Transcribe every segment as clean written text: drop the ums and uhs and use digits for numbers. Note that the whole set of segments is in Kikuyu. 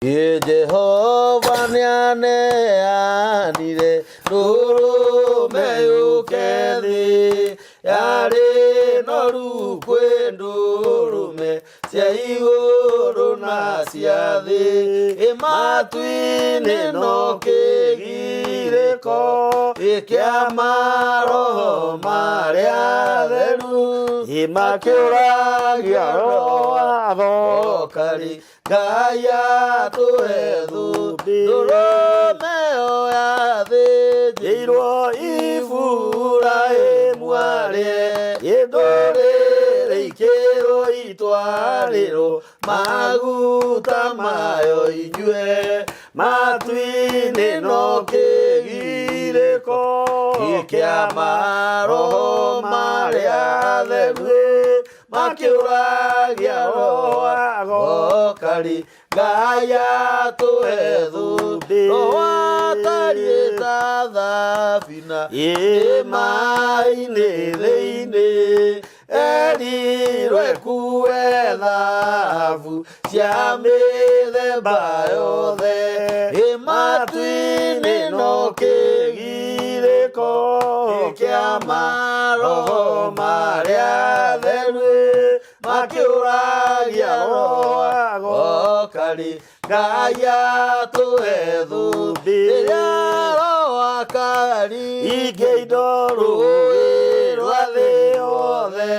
Ĩ Jehova nĩaneanire ndũrũme yũke thĩ, yarĩ noru kwĩ ndũrũme cia igũrũ na cia thĩ. Ĩ matu-inĩ no kĩgirĩko kĩa maroho marĩa theru, Ĩ makĩũragia roho watho Okari Ngai atũhe thũmbĩ ndũrũme ĩyo yathĩnjĩirwo Iburahĩmu arĩe ndũrĩrĩ ikĩrwo itwarĩrwo maguta mayo inyue matu-inĩ no kĩgirĩko kĩa maroho marĩa theru makĩũragia roho agokari Ngai atũhe thũmbĩ roho atariĩ ta thabina ĩ maĩ-inĩ thĩinĩ erirwo ĩkue thahabu cia mĩthemba yothe ĩ matu-inĩ no kĩgirĩko kĩa maroho marĩa theru makĩũragia roho agokari Ngai atũhe thũmbĩ rĩrĩa roho akari Ingĩ indo rũĩ rwa thĩ yothe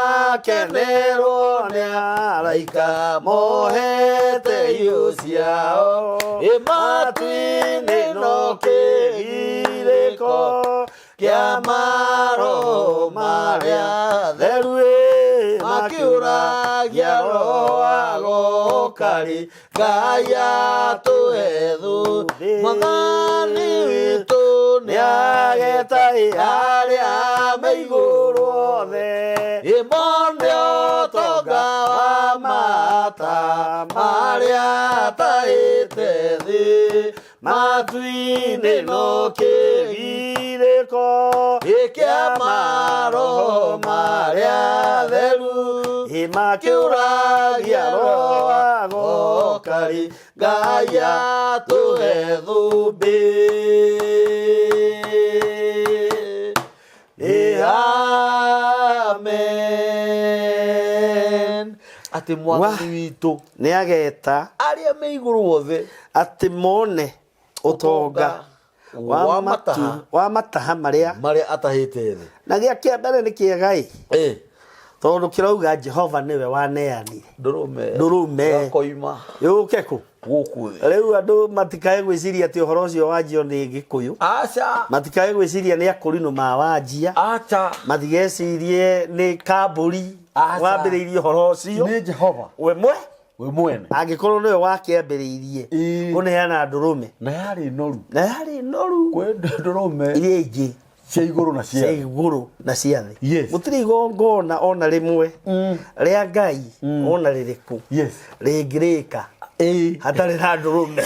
nĩagakenerwo nĩ araika mohete iũ ciao ĩ matu-inĩ no kĩgirĩko kĩa maroho marĩa theru ĩ makĩũragia roho agokari Ngai atũhe thũmbĩ mwathani witũ nĩageta arĩa me igũrũ othe ĩmone ũtonga wa mata marĩa atahĩte thĩ matu-inĩ no kĩgirĩko kĩa maroho marĩa theru ĩ makĩũragia roho agokari Ngai atũhe thũmbĩ Ĩ amen atĩ mwathani witũ nĩageta arĩa me igũrũ othe atĩ mone ũtonga wa wa mataha matu wa mataha marĩa marĩa atahĩte thĩ na gĩa kĩa mbere nĩ kĩega ĩ Ĩ, tondũ kĩrauga Jehova nĩwe waneanire ndũrũme Ndũrũme. gakoima yũke kũ gũkũ thĩ rĩu andũ matikae gwĩciria atĩ ũhoro ũcio wanjio nĩ gĩkũyũ aca matikae gwĩciria nĩ akũrinũ ma wanjia aca matigecirie nĩ kambũri Aca. wambĩrĩirie ũhoro ũcio nĩ Jehova we mwe we mwene angĩkorwo nĩwe wakĩambĩrĩirie Ĩĩ. kũneana ndũrũme na yarĩ noru na yarĩ noru kwĩ ndũrũme iria ingĩ cia igũrũ na cia cia thĩ. igũrũ na cia thĩ Yes. gũtirĩ igongona ona rĩmwe rĩa Ngai ona rĩrĩkũ Yes. rĩngĩrĩka Ĩĩ. hatarĩ na ndũrũme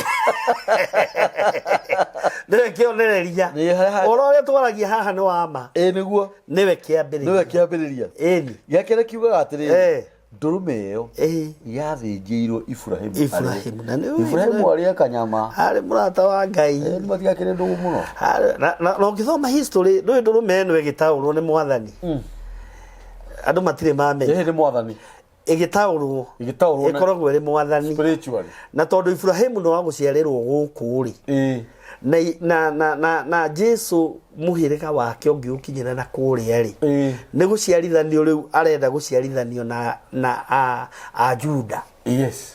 nĩwe kĩonereria Nĩ harĩa- ũhoro ũrĩa twaragia haha nĩ wa ma Ĩĩ nĩguo nĩwe nĩwe kĩambĩrĩria kĩambĩrĩria ĩni gĩakĩrĩ kiugaga atĩrĩrĩ Eh. ndũrũme ĩyo Ĩĩ. yathĩnjĩirwo Iburahĩmu Iburahĩmu, na nĩ- Iburahĩmu arĩe kanyama arĩ mũrata wa Ngai Ĩĩ, nĩ matigakĩrĩ ndũgũ mũno Arĩ- na na- na ũngĩthoma history ndũĩ ndũrũme ĩno ĩgĩtaũrwo nĩ mwathani andũ matirĩ mamenya ĩĩ nĩ mwathani ĩgĩtaũrwo Ĩgĩtaũrwo na- ĩkoragwo ĩrĩ mwathani spiritually na tondũ Iburahĩmu nĩ wa gũciarĩrwo gũkũ rĩ ĩĩ na, na, na, na, na Jesu mũhĩrĩga wake ũngĩũkinyĩra na kũrĩa rĩ Ĩĩ. nĩ gũciarithanio rĩu arenda gũciarithanio na, na a, a Juda yes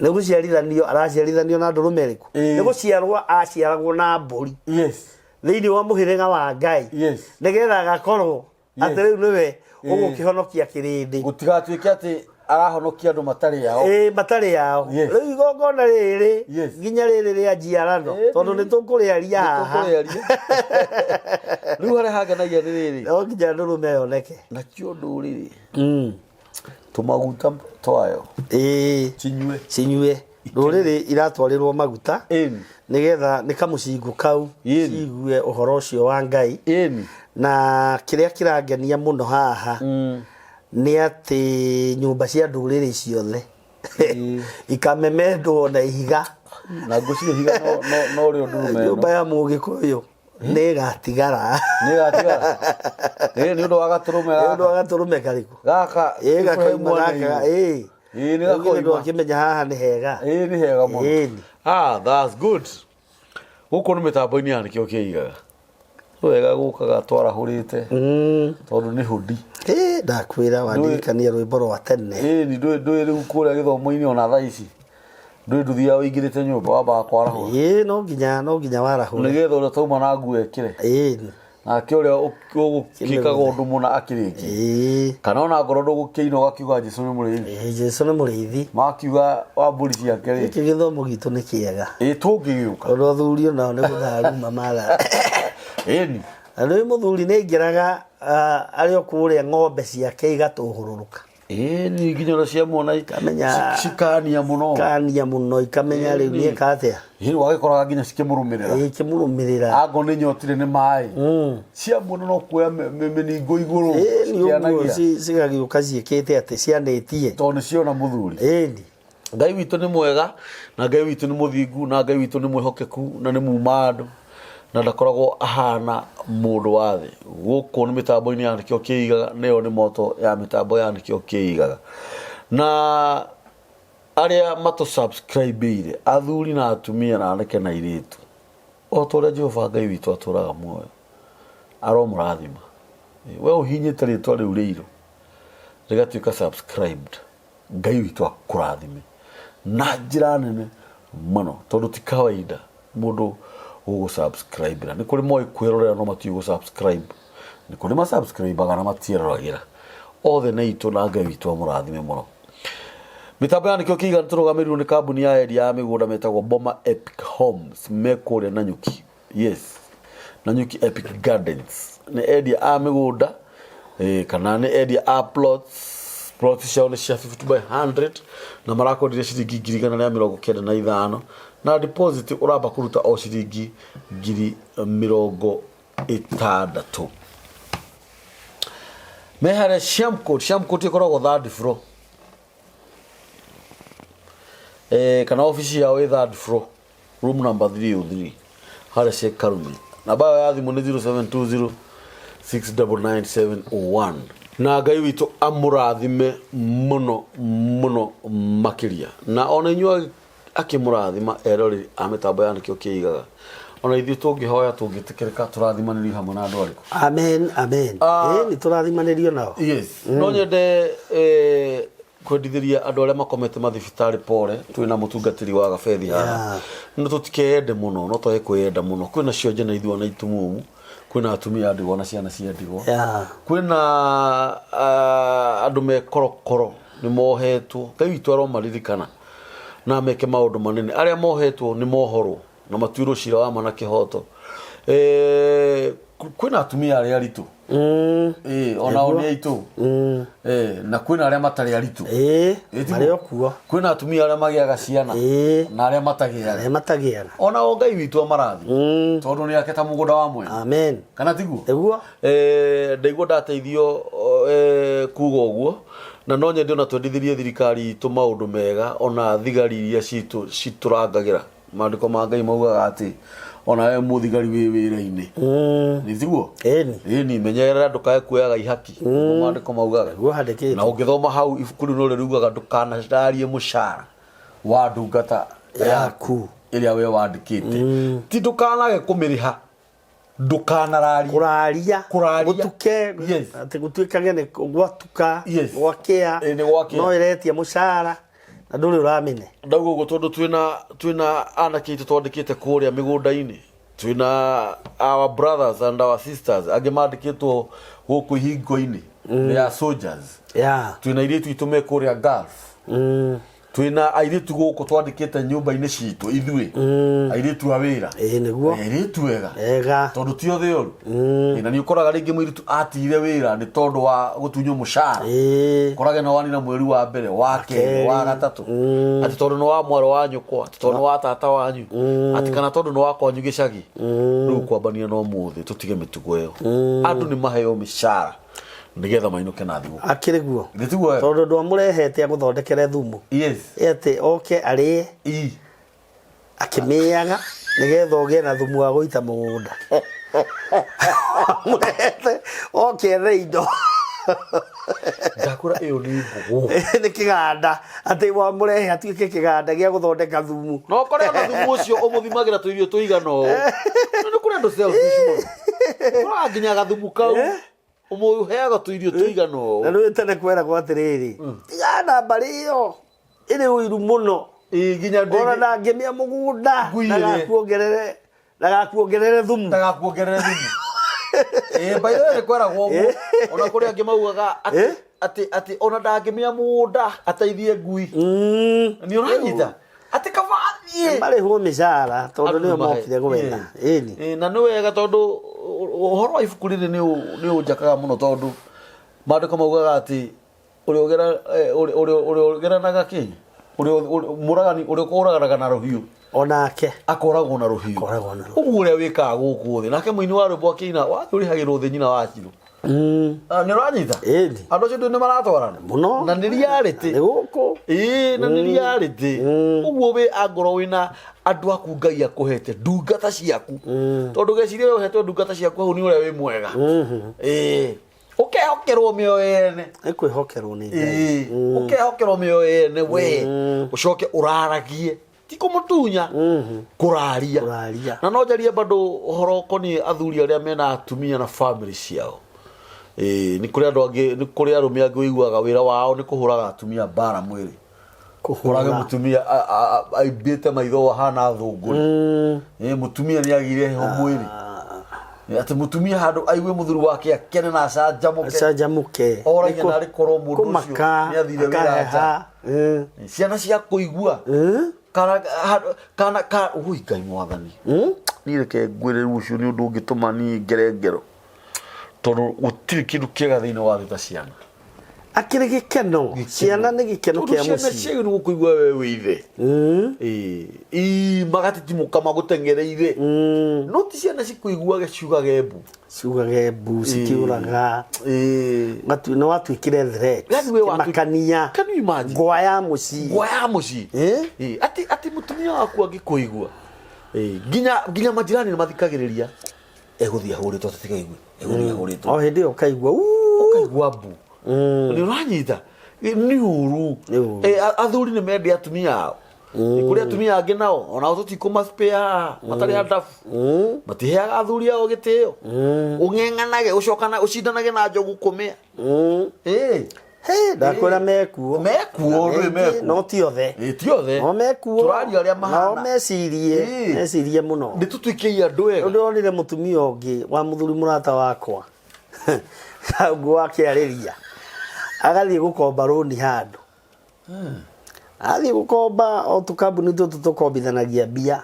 nĩ gũciarithanio araciarithanio na ndũrũme ĩrĩkũ Ĩĩ. nĩ gũciarwo aciaragwo na mbũri yes thĩinĩ wa mũhĩrĩga wa Ngai Yes. nĩgetha agakorwo Yes. atĩ rĩu nĩwe Ĩĩ. ũgũkĩhonokia kĩrĩndĩ gũtigatuĩke atĩ arahonokia andũ matarĩ ao ĩĩ matarĩ ao Yes. rĩu igongona rĩrĩ Yes. nginya rĩrĩ rĩa njiarano Ĩĩ, tondũ nĩ tũkũrĩaria haha Nĩtũkũrĩaria. rĩu harĩa hangenagia nĩ rĩrĩ no nginya ndũrũme yoneke nakĩo ndũrĩrĩ tũmaguta twayo ĩĩ cinyue cinyue ndũrĩrĩ iratwarĩrwo maguta Ĩni. nĩgetha nĩ kamũcingo kau Ĩni. ciigue ũhoro ũcio wa Ngai ĩni na kĩrĩa kĩrangenia mũno haha nĩ atĩ nyũmba cia ndũrĩrĩ ciothe Ikamemendwo na ihiga. Na ngwĩciria ihiga no rĩo ndũrũme ĩno. Nyũmba ya Mũgĩkũyũ nĩ ĩgatigara. Nĩ ĩgatigara. Ĩ, nĩ ũndũ wa gatũrũme Nĩ ũndũ gaka. wa gatũrũme karĩkũ? Gaka Ĩ, gakoima mwena gaka. igũrũ. Ĩ. Ĩ, nĩ Rĩu githĩ gakoima. ndwakĩmenya haha nĩ hega. Ĩ, nĩ hega mũno. Ĩni. Ah, that's good. Gũkũ nĩ mĩtambo-inĩ ya nĩkĩo kĩigaga. Nĩ wega gũkaga twarahũrĩte tondũ nĩ hũndi. Ĩ, ndakwĩra wandirikania rwĩmbo rwa tene. Ĩ, ni ndũĩ rĩu kũrĩa gĩthomo-inĩ ona thaa ici ndũĩ ndũthiaga ũingĩrĩte nyũmba wambaga kwarahũra. Ĩ, no nginya warahũre. Nĩgetha ũrĩa tauma na nguo ekĩre. Nake ũrĩa ũgũkĩkaga ũndũ mũna akĩrĩkie. Kana ona ngorwo ndũgũkĩina ũgakiuga Jesũ nĩ mũrĩithi. Ĩ, Jesũ nĩ mũrĩithi. Makiuga wa mbũri ciake rĩ. Gĩkĩ gĩthomo gitũ nĩ kĩega. Ĩ, tũngĩgĩũka. Tondũ athuri onao nĩ gũtharuma matha. Ĩni. Na rĩu mũthuri nĩ aingĩraga arĩ o kũrĩa ng'ombe ciake igatũhũrũrũka. Ĩ, ni nginya ũrĩa ciamuona Ikamenya- cikania mũno. Kania mũno ikamenya rĩu Ĩni. nĩeka atĩa. Ĩ, wagĩkoraga nginya cikĩmũrũmĩrĩra. Ĩ, ikĩmũrũmĩrĩra. Ango nĩ nyotire nĩ maĩ. Ciamuona no kuoya mĩningo igũrũ. Ĩ, nĩ ũguo cikĩanagia. cigagĩũka ciĩkĩte atĩ cianĩtie. Tondũ nĩ ciona mũthuri. Ĩni. Ngai witũ nĩ mwega na Ngai witũ nĩ mũthingu na Ngai witũ nĩ mwĩhokeku na nĩ muma andũ na ndakoragwo ahana mũndũ wa thĩ. Gũkũ nĩ mĩtambo-inĩ ya nĩkĩo kĩigaga, nĩyo nĩ moto ya mĩtambo ya nĩkĩo kĩigaga. Na arĩa matũ-subscribe-ire, athuri na atumia na anake na airĩtu, o ta ũrĩa Jehova Ngai witũ atũraga muoyo, aromũrathima. We ũhihinyĩte rĩtwa rĩu rĩirũ rĩgatuĩka subscribed, Ngai witũ akũrathime na njĩra nene mũno, tondũ ti kawaida mũndũ gũgũ-subscribe-ra. Nĩ kũrĩ moĩ kwĩrorera no matiũĩ gũ-subscribe. Nĩ kũrĩ ma-subscribe-aga na matieroragĩra. Othe nĩ aitũ na Ngai witũ amũrathime mũno. Mĩtambo ya nĩkĩo kĩiga tũrũgamĩrĩirwo nĩ kambuni ya endia ya mĩgũnda metagwo Boma Epic Homes me kũrĩa Nanyuki. Yes, Nanyuki Epic Gardens. Nĩ endia a mĩgũnda kana nĩ endia a plots. Plots ciao nĩ cia 50 by 100 na marakwenderia ciringi 195,000 na deposit ũramba kũruta o ciringi 60,000. Me harĩa Shamcoat. Shamcoat ĩkoragwo third floor. Kana obici yao ĩ third floor, room number 303 harĩa Sheikh Karume. Namba yao ya thimũ nĩ 0720 699701. Na Ngai witũ amũrathime mũno mũno makĩria. Na ona inyuĩ akĩmũrathima eroreri a mĩtambo ya nĩkĩo kĩigaga. Ona ithuĩ tũngĩhoya tũngĩtĩkĩrĩka tũrathimanĩrio hamwe na andũ arĩkũ. Amen, amen. Ĩ, nĩ tũrathimanĩrio nao. Yes. No nyende kwendithĩria andũ arĩa makomete mathibitarĩ pore, twĩna mũtungatĩri wa gabethi haha. No tũtikeyende mũno, no twage kwĩyenda mũno. Kwĩna cionje na ithuĩ ona itumumu, kwĩna atumia a ndigwa na ciana cia ndigwa. Kwĩna andũ me korokoro nĩ mohetwo. Ngai witũ aromaririkana na meke maũndũ manene. Arĩa mohetwo nĩ mohorwo na matuĩrwo cira wa ma na kĩhoto. Kwĩna atumia arĩa aritũ. Onao nĩ aitũ. Na kwĩna arĩa matarĩ aritũ. Tiguo? Marĩ o kuo. Kwĩna atumia arĩa magĩaga ciana na arĩa matagĩaga. Arĩa matagĩaga. Onao Ngai witũ amarathime. Tondũ nĩ ake ta mũgũnda wa mwene. Amen. Kana tiguo? Nĩguo. Ndaigua ndateithio kuga ũguo, na no nyende ona twendithĩrie thirikari itũ maũndũ mega, ona thigari iria citũ citũrangagĩra. Maandĩko ma Ngai maugaga atĩ ona we mũthigari wĩ wĩra-inĩ. Nĩ tiguo? Ĩni. Ĩni, menyerera ndũkae kuoyaga ihaki. Nĩguo maandĩko maugaga. Nĩguo handĩkĩtwo. Na ũngĩthoma hau ibuku rĩu no rĩrugaga ndũkanararie mũcara wa ndungata yaku ĩrĩa we wandĩkĩte. Ti ndũkanage kũmĩrĩha, ndũkanararie. Kũraria. Kũraria. Gũtuke. Yes. Atĩ gũtuĩkage nĩ gwatuka. Yes. Gwakĩa. Ĩ, nĩ gwakĩa. No ĩretia mũcara na ndũrĩ ũramĩne. Ndauga ũguo tondũ twĩna anake aitũ twandĩkĩte kũrĩa mĩgũnda-inĩ. Twĩna our brothers and our sisters angĩ mandĩkĩtwo gũkũ ihingo-inĩ. They are soldiers. Twĩna airĩtu aitũ me kũrĩa Gulf. Twĩna airĩtu gũkũ twandĩkĩte nyũmba-inĩ citũ ithuĩ. Airĩtu a wĩra. Ĩ, nĩguo. Airĩtu ega. Ega. Tondũ ti othe oru. Na nĩ ũkoraga rĩngĩ mũirĩtu atigire wĩra nĩ tondũ wa gũtunywo mũcara. Ũkorage nĩ wanina mweri wa mbere, wa kerĩ, wa gatatũ. Atĩ tondũ nĩ wa mwarĩ wa nyũkwa, atĩ tondũ nĩ wa tata wanyu, atĩ kana tondũ nĩ wa kwanyu gĩcagi. Rĩu kwambania na ũmũthĩ tũtige mĩtugo ĩyo. Andũ nĩ maheo mĩcara. Nĩgetha mainũke na thigũkũ. Akĩrĩ guo. Githĩ tiguo wega? Tondũ ndwamũrehete agũthondekere thumu. Yes. Ĩ atĩ oke arĩe Ii. akĩmĩaga nĩgetha ũgĩe na thumu wa gũita mũgũnda. Wamũrehete oke ethe indo. Ndakwĩra ĩyo nĩ mbũgũ. Nĩ kĩganda atĩ wamũrehe atuĩke kĩganda gĩa gũthondeka thumu. No kore ona thumu ũcio ũmũthimagĩra tũirio tũigana ũũ. No nĩ kũrĩ andũ selfish mũno. Ũkoraga nginya gathumu kau ũmũheaga tũirio tũigana Na ũũ. rĩu tene kweragwo atĩrĩrĩ, tigana na mbarĩ ĩyo ĩrĩ ũiru mũno. Ĩĩ, nginya Ona ndĩngĩ- ndangĩmĩa mũgũnda Ngui ĩrĩ. ndagakuongerere ndagakuongerere thumu. Ndagakuongerere thumu. Ĩĩ, by the way nĩ kweragwo ũguo. Ona kũrĩ angĩ maugaga atĩ atĩ atĩ ona ndangĩmĩa mũgũnda ateithie ngui. Nĩ ũranyita? Atĩ kaba athiĩ. Marĩhwo mĩcara tondũ nĩo mokire gwetha. Ĩni. Ĩĩ, na nĩ wega tondũ ũhoro wa ibuku rĩrĩ nĩ ũnjakaga mũno tondũ maandĩko maugaga atĩ ũrĩa ũgera ũrĩa ũrĩa ũgeranaga kĩ ũrĩa mũragani ũrĩa ũraganaga na rũhiũ Onake akoragwo na rũhiũ. Akoragwo na rũhiũ. Ũguo ũrĩa wĩkaga gũkũ thĩ nake mũini wa rwĩmbo akĩina wathiĩ ũrĩhagĩrwo thĩ nyina wa Shiro. Nĩ ũranyita? Ĩni. Andũ acio nĩ maratwarana Mũno. Na nĩ reality. Nĩ gũkũ. Ĩĩ na nĩ reality. Ũguo wĩ angorwo wĩna andũ aku Ngai akũhete ndungata ciaku. Tondũ geciria we ũhetwo ndungata ciaku hau nĩ ũrĩa wĩ mwega. Ĩĩ. Ũkehokerwo mĩoyo yene. Nĩ kwĩhokerwo nĩ Ngai. Ĩĩ. Ũkehokerwo mĩoyo yene we. Ũcoke ũraragie. Ti kũmũtunya. Kũraria. Kũraria. Na no njarie bado ũhoro ũkoniĩ athuri arĩa mena atumia na family ciao. Ĩĩ nĩ kũrĩ andũ angĩ nĩ kũrĩ arũme angĩ ũiguaga wĩra wao nĩ kũhũraga atumia mbara mwĩrĩ. Kũhũrage mũtumia aimbĩte maitho ahana thũngũri. Ĩĩ mũtumia nĩ agire heho mwĩrĩ. Ĩĩ, atĩ mũtumia handũ aigue mũthuri wake akene na acanjamũke. Acanjamũke. Oragia narĩ korwo mũndũ ũcio Kũmaka, nĩ athire wĩra nja. akaheha. Ciana cia kũigua. Kana kana ka ui Ngai mwathani. Niĩ reke ngwĩre rĩu ũcio nĩ ũndũ ũngĩtũma niĩ ngere ngero. Tondũ gũtirĩ kĩndũ kĩega thĩinĩ wa thĩ ta ciana. Akĩrĩ gĩkeno. Ciana nĩ gĩkeno Tondũ kĩa ciana mũciĩ. ciagĩrĩirwo nĩ gũkũigua we wĩ ithe. Ĩĩ. Ĩĩ magatitimũka magũteng'ereire. No ti ciana cikũiguage ciugage mbu. Ciugage mbu cikĩũraga. Ĩĩ. Nĩ watuĩkire threat. Yaani we watu- Kĩmakania. Can you imagine? Ngwa ya mũciĩ. Ngwa ya mũciĩ. Ĩĩ. Ĩĩ, atĩ atĩ mũtumia waku angĩkũigua. Ĩĩ, nginya nginya majirani nĩ mathikagĩrĩria. Egũthiĩ ahũrĩtwo tũtikaigue. Egũthiĩ ahũrĩtwo. O hĩndĩ ĩyo ũkaigua "Uu." Ũkaigua mbu. Nĩ ũranyita? Ĩ, Nĩ ũru. Nĩ ũru. Ĩ, athuri nĩ mende atumia ao. Nĩ kũrĩ atumia angĩ nao onao tũtikũmaspare haha matarĩ andabu. Matiheaga athuri ao gĩtĩo. Ũng'eng'anage ũcokana ũcindanage na njogu kũmĩa. Ĩ. Hĩ, ndakwĩra mekuo. Mekuo, Na ndũĩ mengĩ, mekuo. No ti othe. Ĩ, ti othe. No mekuo. Tũraria arĩa mahana. Nao mecirie. Ĩ. Mecirie mũno. Nĩ tũtuĩkei andũ ega. Ndĩronire mũtumia ũngĩ wa mũthuri mũrata wakwa. Ũguo akĩarĩria. Agathiĩ gũkomba rũni handũ. Athiĩ gũkomba o tũkambuni tũtũ tũkombithanagia mbia.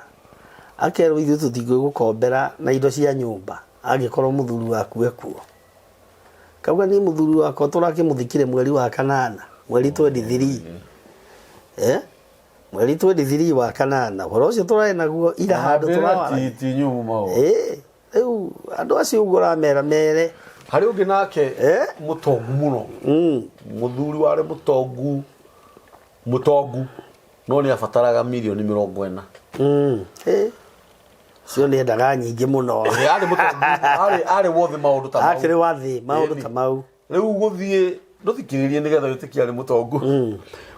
Akerwo ithuĩ tũtingĩgũkombera na indo cia nyũmba angĩkorwo mũthuri waku ekuo. Kauga niĩ mũthuri wakwa tũrakĩmũthikire mweri wa kanana, mweri 23. Mweri 23 wa kanana. Ũhoro ũcio tũrarĩ naguo ira handũ tũrawaragia. Ti nyũmũ maũndũ. Rĩu andũ acio ũguo ũramera mere. Harĩ ũngĩ nake mũtongu mũno. Mũthuri warĩ mũtongu, mũtongu no nĩ abataraga mirioni 40. Cio nĩ endaga nyingĩ mũno. Ĩ, arĩ mũtongu, arĩ wothe maũndũ ta mau. Akĩrĩ wa thĩ maũndũ ta mau. Rĩu gũthiĩ ndũthikĩrĩrie nĩgetha wĩtĩkie arĩ mũtongu.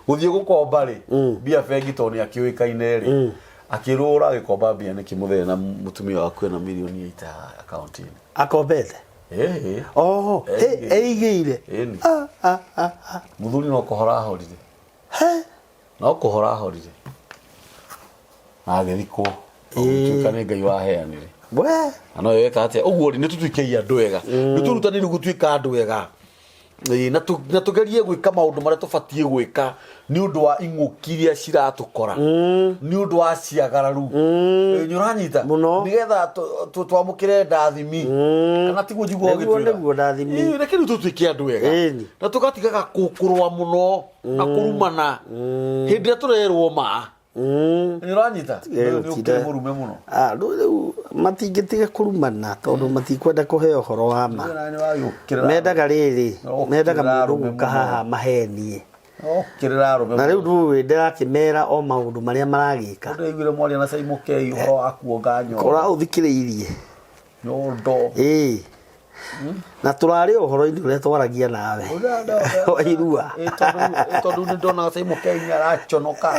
Gũthiĩ gũkomba rĩ, mbia bengi tondũ nĩ akĩũĩkaine rĩ, akĩrwo ũragĩkomba mbia nĩkĩ mũthee na mũtumia waku ena mirioni 8 akaunti-inĩ. Akombete? Ĩĩ. Oho, Eigĩire. eigĩire. Ĩni. Ah, ah, ah, ah. Mũthuri no kũhora ahorire. He. No kũhora ahorire. Na agĩthikwo. Gũtuĩka nĩ Ngai waheanire. We. Na no weka atĩa? Ũguo rĩ, nĩ tũtuĩkei andũ ega. Nĩ tũrutanĩrie gũtuĩka andũ ega. Ĩĩ, na tũgerie gwĩka maũndũ marĩa tũbatiĩ gwĩka nĩ ũndũ wa ing'ũki iria ciratũkora. Nĩ ũndũ wa ciagararu. Ĩĩ, nĩ ũranyita? Mũno. Nĩgetha twamũkĩre ndathimi. Kana tiguo njiguaga Nĩguo, ũgĩtwĩra? nĩguo ndathimi. Ĩĩ, reke rĩu tũtuĩke andũ ega. Ĩni. Na tũgatigaga kũrũa mũno na kũrumana. Hĩndĩ ĩrĩa tũrerwo ma. Nĩ ũranyita? Tiga Nĩ gũtinda. ũkĩrĩ mũrume mũno. Ah, rĩu rĩu matingĩtiga kũrumana tondũ matikwenda kũheo ũhoro wa ma. Nĩ wagĩũkĩrĩra. Mendaga rĩrĩ, Ũkĩrĩra mendaga mũndũ arũme gũka mũno. haha mahenie. Ũkĩrĩra arũme. Na rĩu ndũĩ ndĩrakĩmera o maũndũ marĩa maragĩka. Ndĩraiguire mwaria na Simon Kei ũhoro wa kuonga nyondo. Kora ũthikĩrĩirie. Nyondo. Ĩĩ. Na tũrarĩ ũhoro-inĩ ũrĩa twaragia nawe. Wa irua. Ĩ tondũ nĩ ndonaga Simon Kei nĩ araconoka.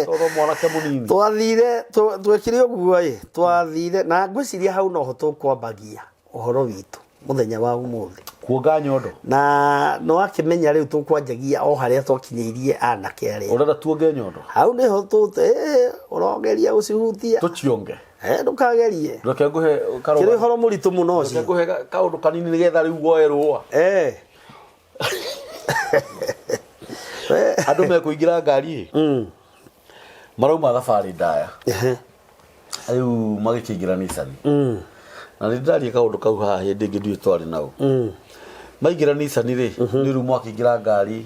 Tondũ mwanake mũnini. Twathire twekire ũguo ĩ, twathire na ngwĩciria hau noho tũkwambagia ũhoro witũ mũthenya wa ũmũthĩ. Kuonga nyondo. Na nĩ wakĩmenya rĩu tũkwanjagia o harĩa twakinyĩirie anake arĩa. Ũrenda tuonge nyondo? Hau nĩho ũrogeria gũcihutia. Tũcionge. Eh, ndũkagerie. Reke ngũhe Kĩrĩ karũgano. ũhoro mũritũ mũno Reke ũcio. ngũhe kaũndũ kanini nĩgetha rĩu woe rũa. Eh. Andũ mekũingĩra ngari ĩ. Marauma thabarĩ ndaya. Ehe. Rĩu magĩkĩingĩra Nissan. Na nĩ ndĩraria kaũndũ kau haha hĩndĩ ĩngĩ ndiũĩ twarĩ nao. Maingĩra Nissan rĩ, nĩ rĩu mwakĩingĩra ngari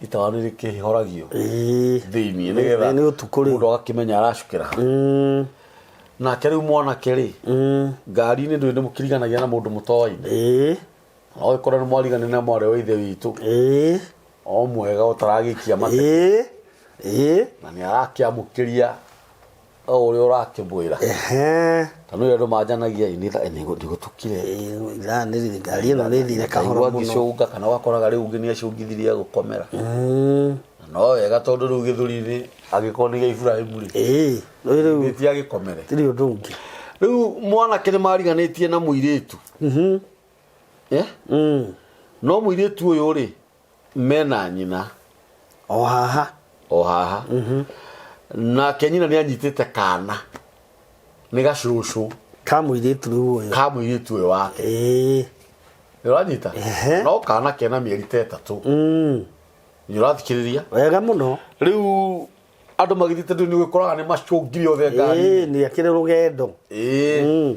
itawa nĩ rĩkĩhoragio Ĩĩ. thĩiniĩ nĩgetha Nĩ ũtukũ rĩu. mũndũ agakĩmenya aracukĩra ha. Nake rĩu mwanake rĩ, ngari-inĩ ndũĩ nĩ mũkĩriganagia na mũndũ mũtoaine. Ĩĩ. No ĩkorwo nĩ mwarigania na mwarĩ wa ithe witũ. Ĩĩ. O mwega ũtaragĩikia mate. Ĩĩ. Ĩĩ. Na nĩ arakĩamũkĩria o ũrĩa ũrakĩmwĩra. Ehe. Ta nĩ andũ manjanagia ĩ nĩ gũtukire. Ĩĩ, ithaa nĩ rĩrĩ, ngari ĩno nĩ ĩthire kahora Ngaigua mũno. ngĩcũnga kana wakoraga rĩu ũngĩ nĩ acũngithirie gũkomera. Na no wega tondũ rĩu gĩthũri-inĩ angĩkorwo nĩ gĩa Iburahĩmu rĩ. Ĩĩ. Rĩu rĩu Gĩti agĩkomere. tirĩ ũndũ ũngĩ. Rĩu mwanake nĩ mariganĩtie na mũirĩtu. Eh? No mũirĩtu ũyũ rĩ mena nyina O haha. o haha. Nake nyina nĩ anyitĩte kana nĩ gacũcũ Ka mũirĩtu rĩu ũyũ. ka mũirĩtu ũyũ wake. Ĩĩ. Nĩ ũranyita? Ehe. No kana kena mĩeri ta ĩtatũ. Nĩ ũrathikĩrĩria? Wega mũno. Rĩu andũ magĩthiĩte rĩu nĩ ũgĩkoraga nĩ macũngire othe ngari. Ĩĩ, nĩ akĩrĩ rũgendo. Ĩĩ.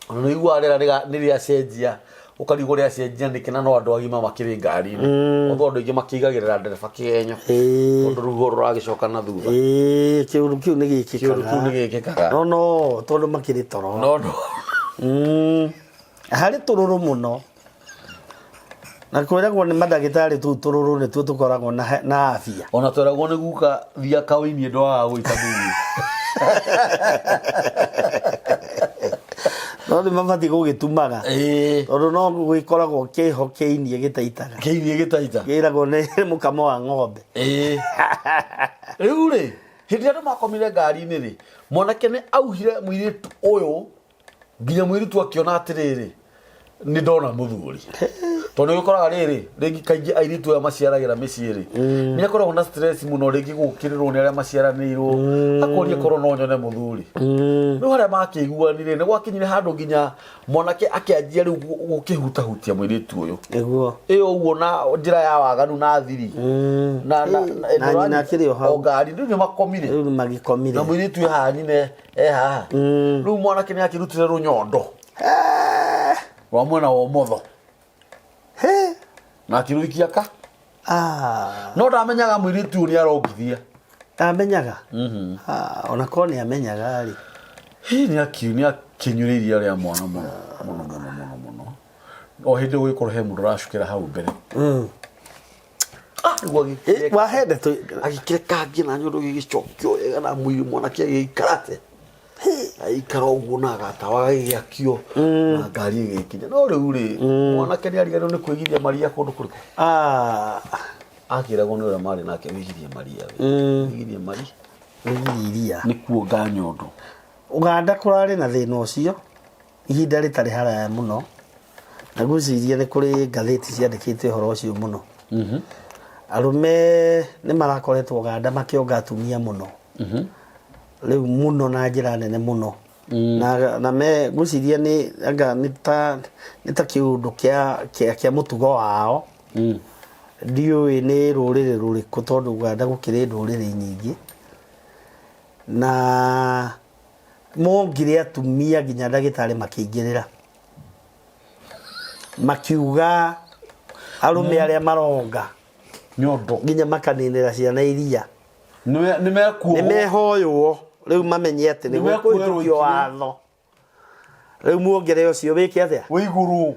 Ona nĩ ũiguaga rĩera nĩ rĩacenjia ũkarigwo rĩacenjia nĩkĩ na no andũ agima makĩrĩ ngari-inĩ. Othe andũ aingĩ makĩigagĩrĩra ndereba kĩgenyo. Tondũ rũhuho rũragĩcoka na thutha. Ĩĩ, kĩũndũ kĩu nĩ gĩkĩkaga. Kĩũndũ kĩu nĩ gĩkĩkaga. No no, tondũ makĩrĩ toro. No no. Harĩ tũrũrũ mũno. Na kwĩragwo nĩ mandagĩtarĩ tũu tũrũrũ nĩtuo tũkoragwo na afya. Ona tweragwo nĩ guka thia kaũinie ndwagaga gũita thuri. No nĩ mabatiĩ gũgĩtumaga. Ĩĩ. Tondũ no gũgĩkoragwo kĩho kĩinie gĩtaitaga. Kĩinie gĩtaita. Kĩragwo nĩ mũkamo wa ng'ombe. Ĩĩ. Rĩu rĩ, hĩndĩ ĩrĩa andũ makomire ngari-inĩ rĩ, mwanake nĩ auhire mũirĩtu ũyũ nginya mũirĩtu akĩona atĩrĩrĩ, nĩ ndona mũthuri. Tondũ nĩ ũkoraga rĩrĩ, rĩngĩ kaingĩ airĩtu aya maciaragĩra mĩciĩ rĩ, nĩ akoragwo na stress mũno rĩngĩ gũkĩrĩrwo nĩ arĩa maciaranĩirwo, akoria korwo no nyone mũthuri. Rĩu harĩa makĩiguanire nĩ gwakinyire handũ nginya mwanake akĩanjia rĩu gũkĩhutahutia mũirĩtu ũyũ. Nĩguo. Ĩyo ũguo na njĩra ya waganu na thiri. Na na Na nyina akĩrĩ o hau. O ngari rĩu nĩ makomire. Rĩu nĩ magĩkomire. Na mũirĩtu e haha nyina e haha. Rĩu mwanake nĩ akĩrutire rũnyondo. Rwa mwena wa ũmotho. Na akĩrũikia ka. No ndamenyaga mũirĩtu ũyũ nĩ arongithia. Ndamenyaga? Ona korwo nĩ amenyaga rĩ. Hihi nĩ akĩnyuire iria rĩa mwana mũno mũno mũno mũno mũno. O hĩndĩ gũgĩkorwo he mũndũ ũracukĩra hau mbere. Nĩguo agĩkĩreka. Wahende tũ Agĩkĩrekangia na nyondo gĩgĩcokio wega na mwĩrĩ mwanake agĩikara atĩ. Agĩikara ũguo na gatawa gagĩakio na ngari ĩgĩkinya. No rĩu rĩ, mwanake nĩ ariganĩirwo nĩ kwĩgiria maria kũndũ kũrĩkũ? Akĩragwo nĩ ũrĩa marĩ nake wĩgirie maria. Wĩgirie maria. Wĩgirie iria. Nĩ kuonga nyondo. Ũganda kũrarĩ na thĩna ũcio ihinda rĩtarĩ haraya mũno. Na ngwĩciria nĩ kũrĩ ngathĩti ciandĩkĩte ũhoro ũcio mũno. Arũme nĩ marakoretwo Ũganda makĩonga atumia mũno. Rĩu mũno na njĩra nene mũno. Na me ngwĩciria nĩ anga nĩ ta nĩ ta kĩũndũ kĩa kĩa kĩa mũtugo wao. Ndiũĩ nĩ rũrĩrĩ rũrĩkũ tondũ Ũganda gũkĩrĩ ndũrĩrĩ nyingĩ. Na mongire atumia nginya ndagĩtarĩ makĩingĩrĩra. Makiuga arũme arĩa maronga Nyondo. nginya makaninĩra ciana iria. Nĩ nĩ mekuohwo. mehoywo rĩu mamenye atĩ nĩ Nĩ mekuoerwo gũkũhĩtũkio ikinya. watho rĩu muongere ũcio wĩke atĩa Wĩ igũrũ.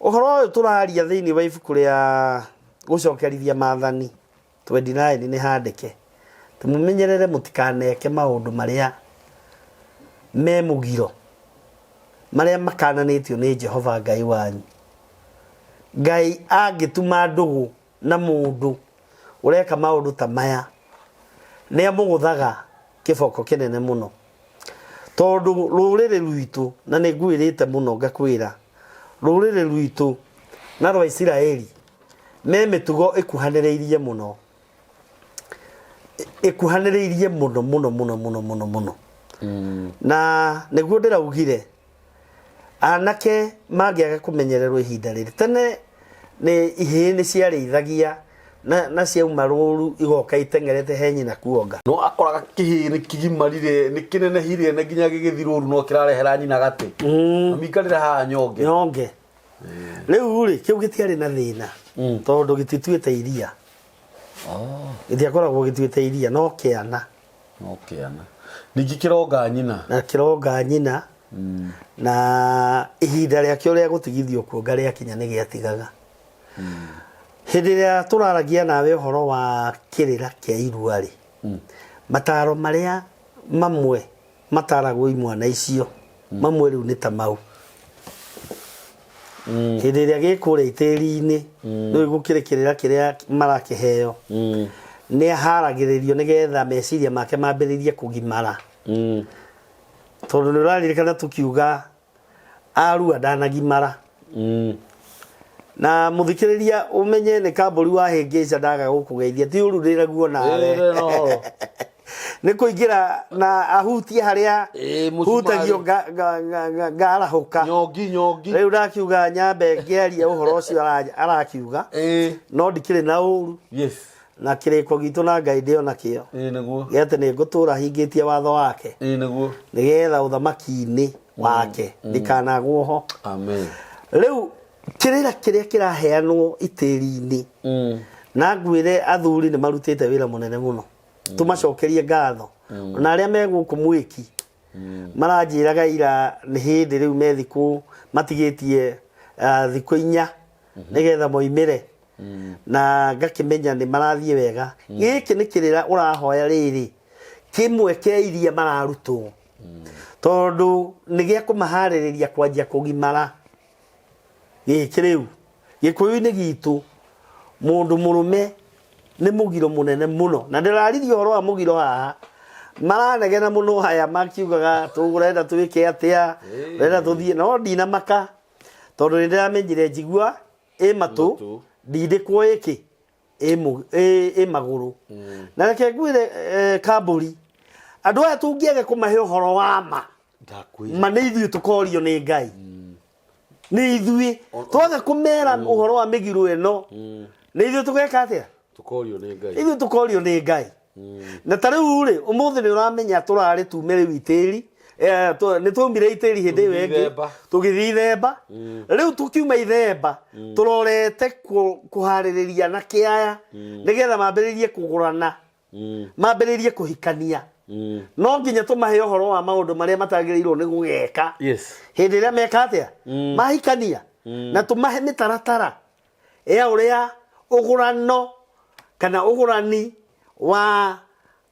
ũhoro ũyũ tũraria thĩinĩ wa ibuku rĩa gũcokerithia maathani 29 nĩ handĩke tũmũmenyerere mũtikaneke maũndũ marĩa me mũgiro marĩa makananĩtio nĩ Jehova Ngai wanyu Ngai angĩtuma ndũgũ na mũndũ ũreka maũndũ ta maya nĩ amũgũthaga kĩboko kĩnene mũno tondũ rũrĩrĩ rwitũ na nĩ ngwĩrĩte mũno ngakwĩra rũrĩrĩ rwitũ na rwa Isiraeli me mĩtugo ĩkuhanĩrĩirie mũno ĩkuhanĩrĩirie mũno mũno mũno mũno mũno mũno na nĩguo ndĩraugire anake mangĩaga kũmenyererwo ihinda rĩrĩ tene nĩ ihĩĩ nĩ ciarĩithagia na, na ciauma rũru igoka iteng'erete he nyina kuonga No akoraga kĩhĩĩ nĩ kĩgimarire nĩ kĩnenehire na nginya gĩgĩthiĩ rũru no kĩrarehera nyina gatĩ. Mami ikarĩra haha nyonge. nyonge rĩu rĩ kĩu gĩtiarĩ na thĩna tondũ gĩtituĩte iria gĩtiakoragwo gĩtuĩte iria no kĩana No kĩana. Ningĩ kĩronga nyina. na kĩronga nyina na ihinda rĩakĩo rĩa gũtigithio kuonga rĩakinya nĩ gĩatigaga hĩndĩ ĩrĩa tũraragia nawe ũhoro wa kĩrĩra kĩa irua rĩ mataro marĩa mamwe mataragwo imwana icio mamwe rĩu nĩ ta mau hĩndĩ ĩrĩa gĩkũrĩa itĩri-inĩ rĩu gũkĩrĩ kĩrĩra kĩrĩa marakĩheo nĩ aharagĩrĩrio nĩgetha meciria make mambĩrĩrie kũgimara tondũ nĩ ũraririkana tũkiuga arua ndanagimara na muthikiriria umenye nĩ kambũri wa hĩngĩca ndaga gũkũgeithia ti ũru ndĩraguo nawe Ĩĩ, no. nĩ kũingĩra na ahutie harĩa Ĩĩ, mũcumarĩ. hutagio ngarahũka Nyongi nyongi. rĩu ndakiuga nyambe ngĩaria ũhoro ũcio arakiuga Ĩĩ. no ndikĩrĩ na ũru Yes. na kĩrĩko gitũ na Ngai ndĩ ona kĩo Ĩĩ nĩguo. gĩa atĩ nĩ ngũtũra hingĩtie watho wake Ĩĩ nĩguo. nĩgetha ũthamaki-inĩ wake ndikanagwo ho Amen. rĩu kĩrĩra kĩrĩa kĩraheanwo itĩri-inĩ na ngwĩre athuri nĩ marutĩte wĩra mũnene mũno tũmacokerie ngatho ona arĩa me gũkũ mwĩki maranjĩraga ira nĩ hĩndĩ rĩu me thikũ matigĩtie thikũ inya nĩgetha moimĩre na ngakĩmenya nĩ marathiĩ wega gĩkĩ nĩ kĩrĩra ũrahoya rĩrĩ kĩmwe kĩa iria mararutwo tondũ nĩ gĩa kũmaharĩrĩria kwanjia kũgimara gĩkĩ rĩu gĩkũyũ-inĩ gitũ mũndũ mũrũme nĩ mũgiro mũnene mũno na ndĩraririe ũhoro wa mũgiro haha maranegena mũno haya makiugaga tũrenda twĩke atĩa renda tũthiĩ no ndinamaka tondũ nĩ ndĩramenyire njigua ĩ matũ Matũ. ndindĩkwo ĩkĩ ĩ ĩ magũrũ na reke ngwĩre kambũri andũ aya tũngĩaga kũmahe ũhoro wa ma Ndakwĩra. ma nĩ ithuĩ tũkorio nĩ Ngai nĩ ithuĩ twaga kũmera ũhoro wa mĩgiro ĩno nĩ ithuĩ tũgeka atĩa Tũkorio nĩ Ngai. ithuĩ tũkorio nĩ Ngai na ta rĩu rĩ ũmũthĩ nĩ ũramenya tũrarĩ tume rĩu itĩri nĩ twaumire itĩri hĩndĩ ĩyo Tũgĩthiĩ ĩngĩ ithemba. tũgĩthiĩ ithemba rĩu tũkiuma ithemba tũrorete kũharĩrĩria na kĩaya nĩgetha mambĩrĩrie kũgũrana mambĩrĩrie kũhikania no nginya tũmahe ũhoro wa maũndũ marĩa matagĩrĩirwo nĩ gũgeka Yes. hĩndĩ ĩrĩa meka atĩa mahikania na tũmahe mĩtaratara ya ũrĩa ũgũrano kana ũgũrani wa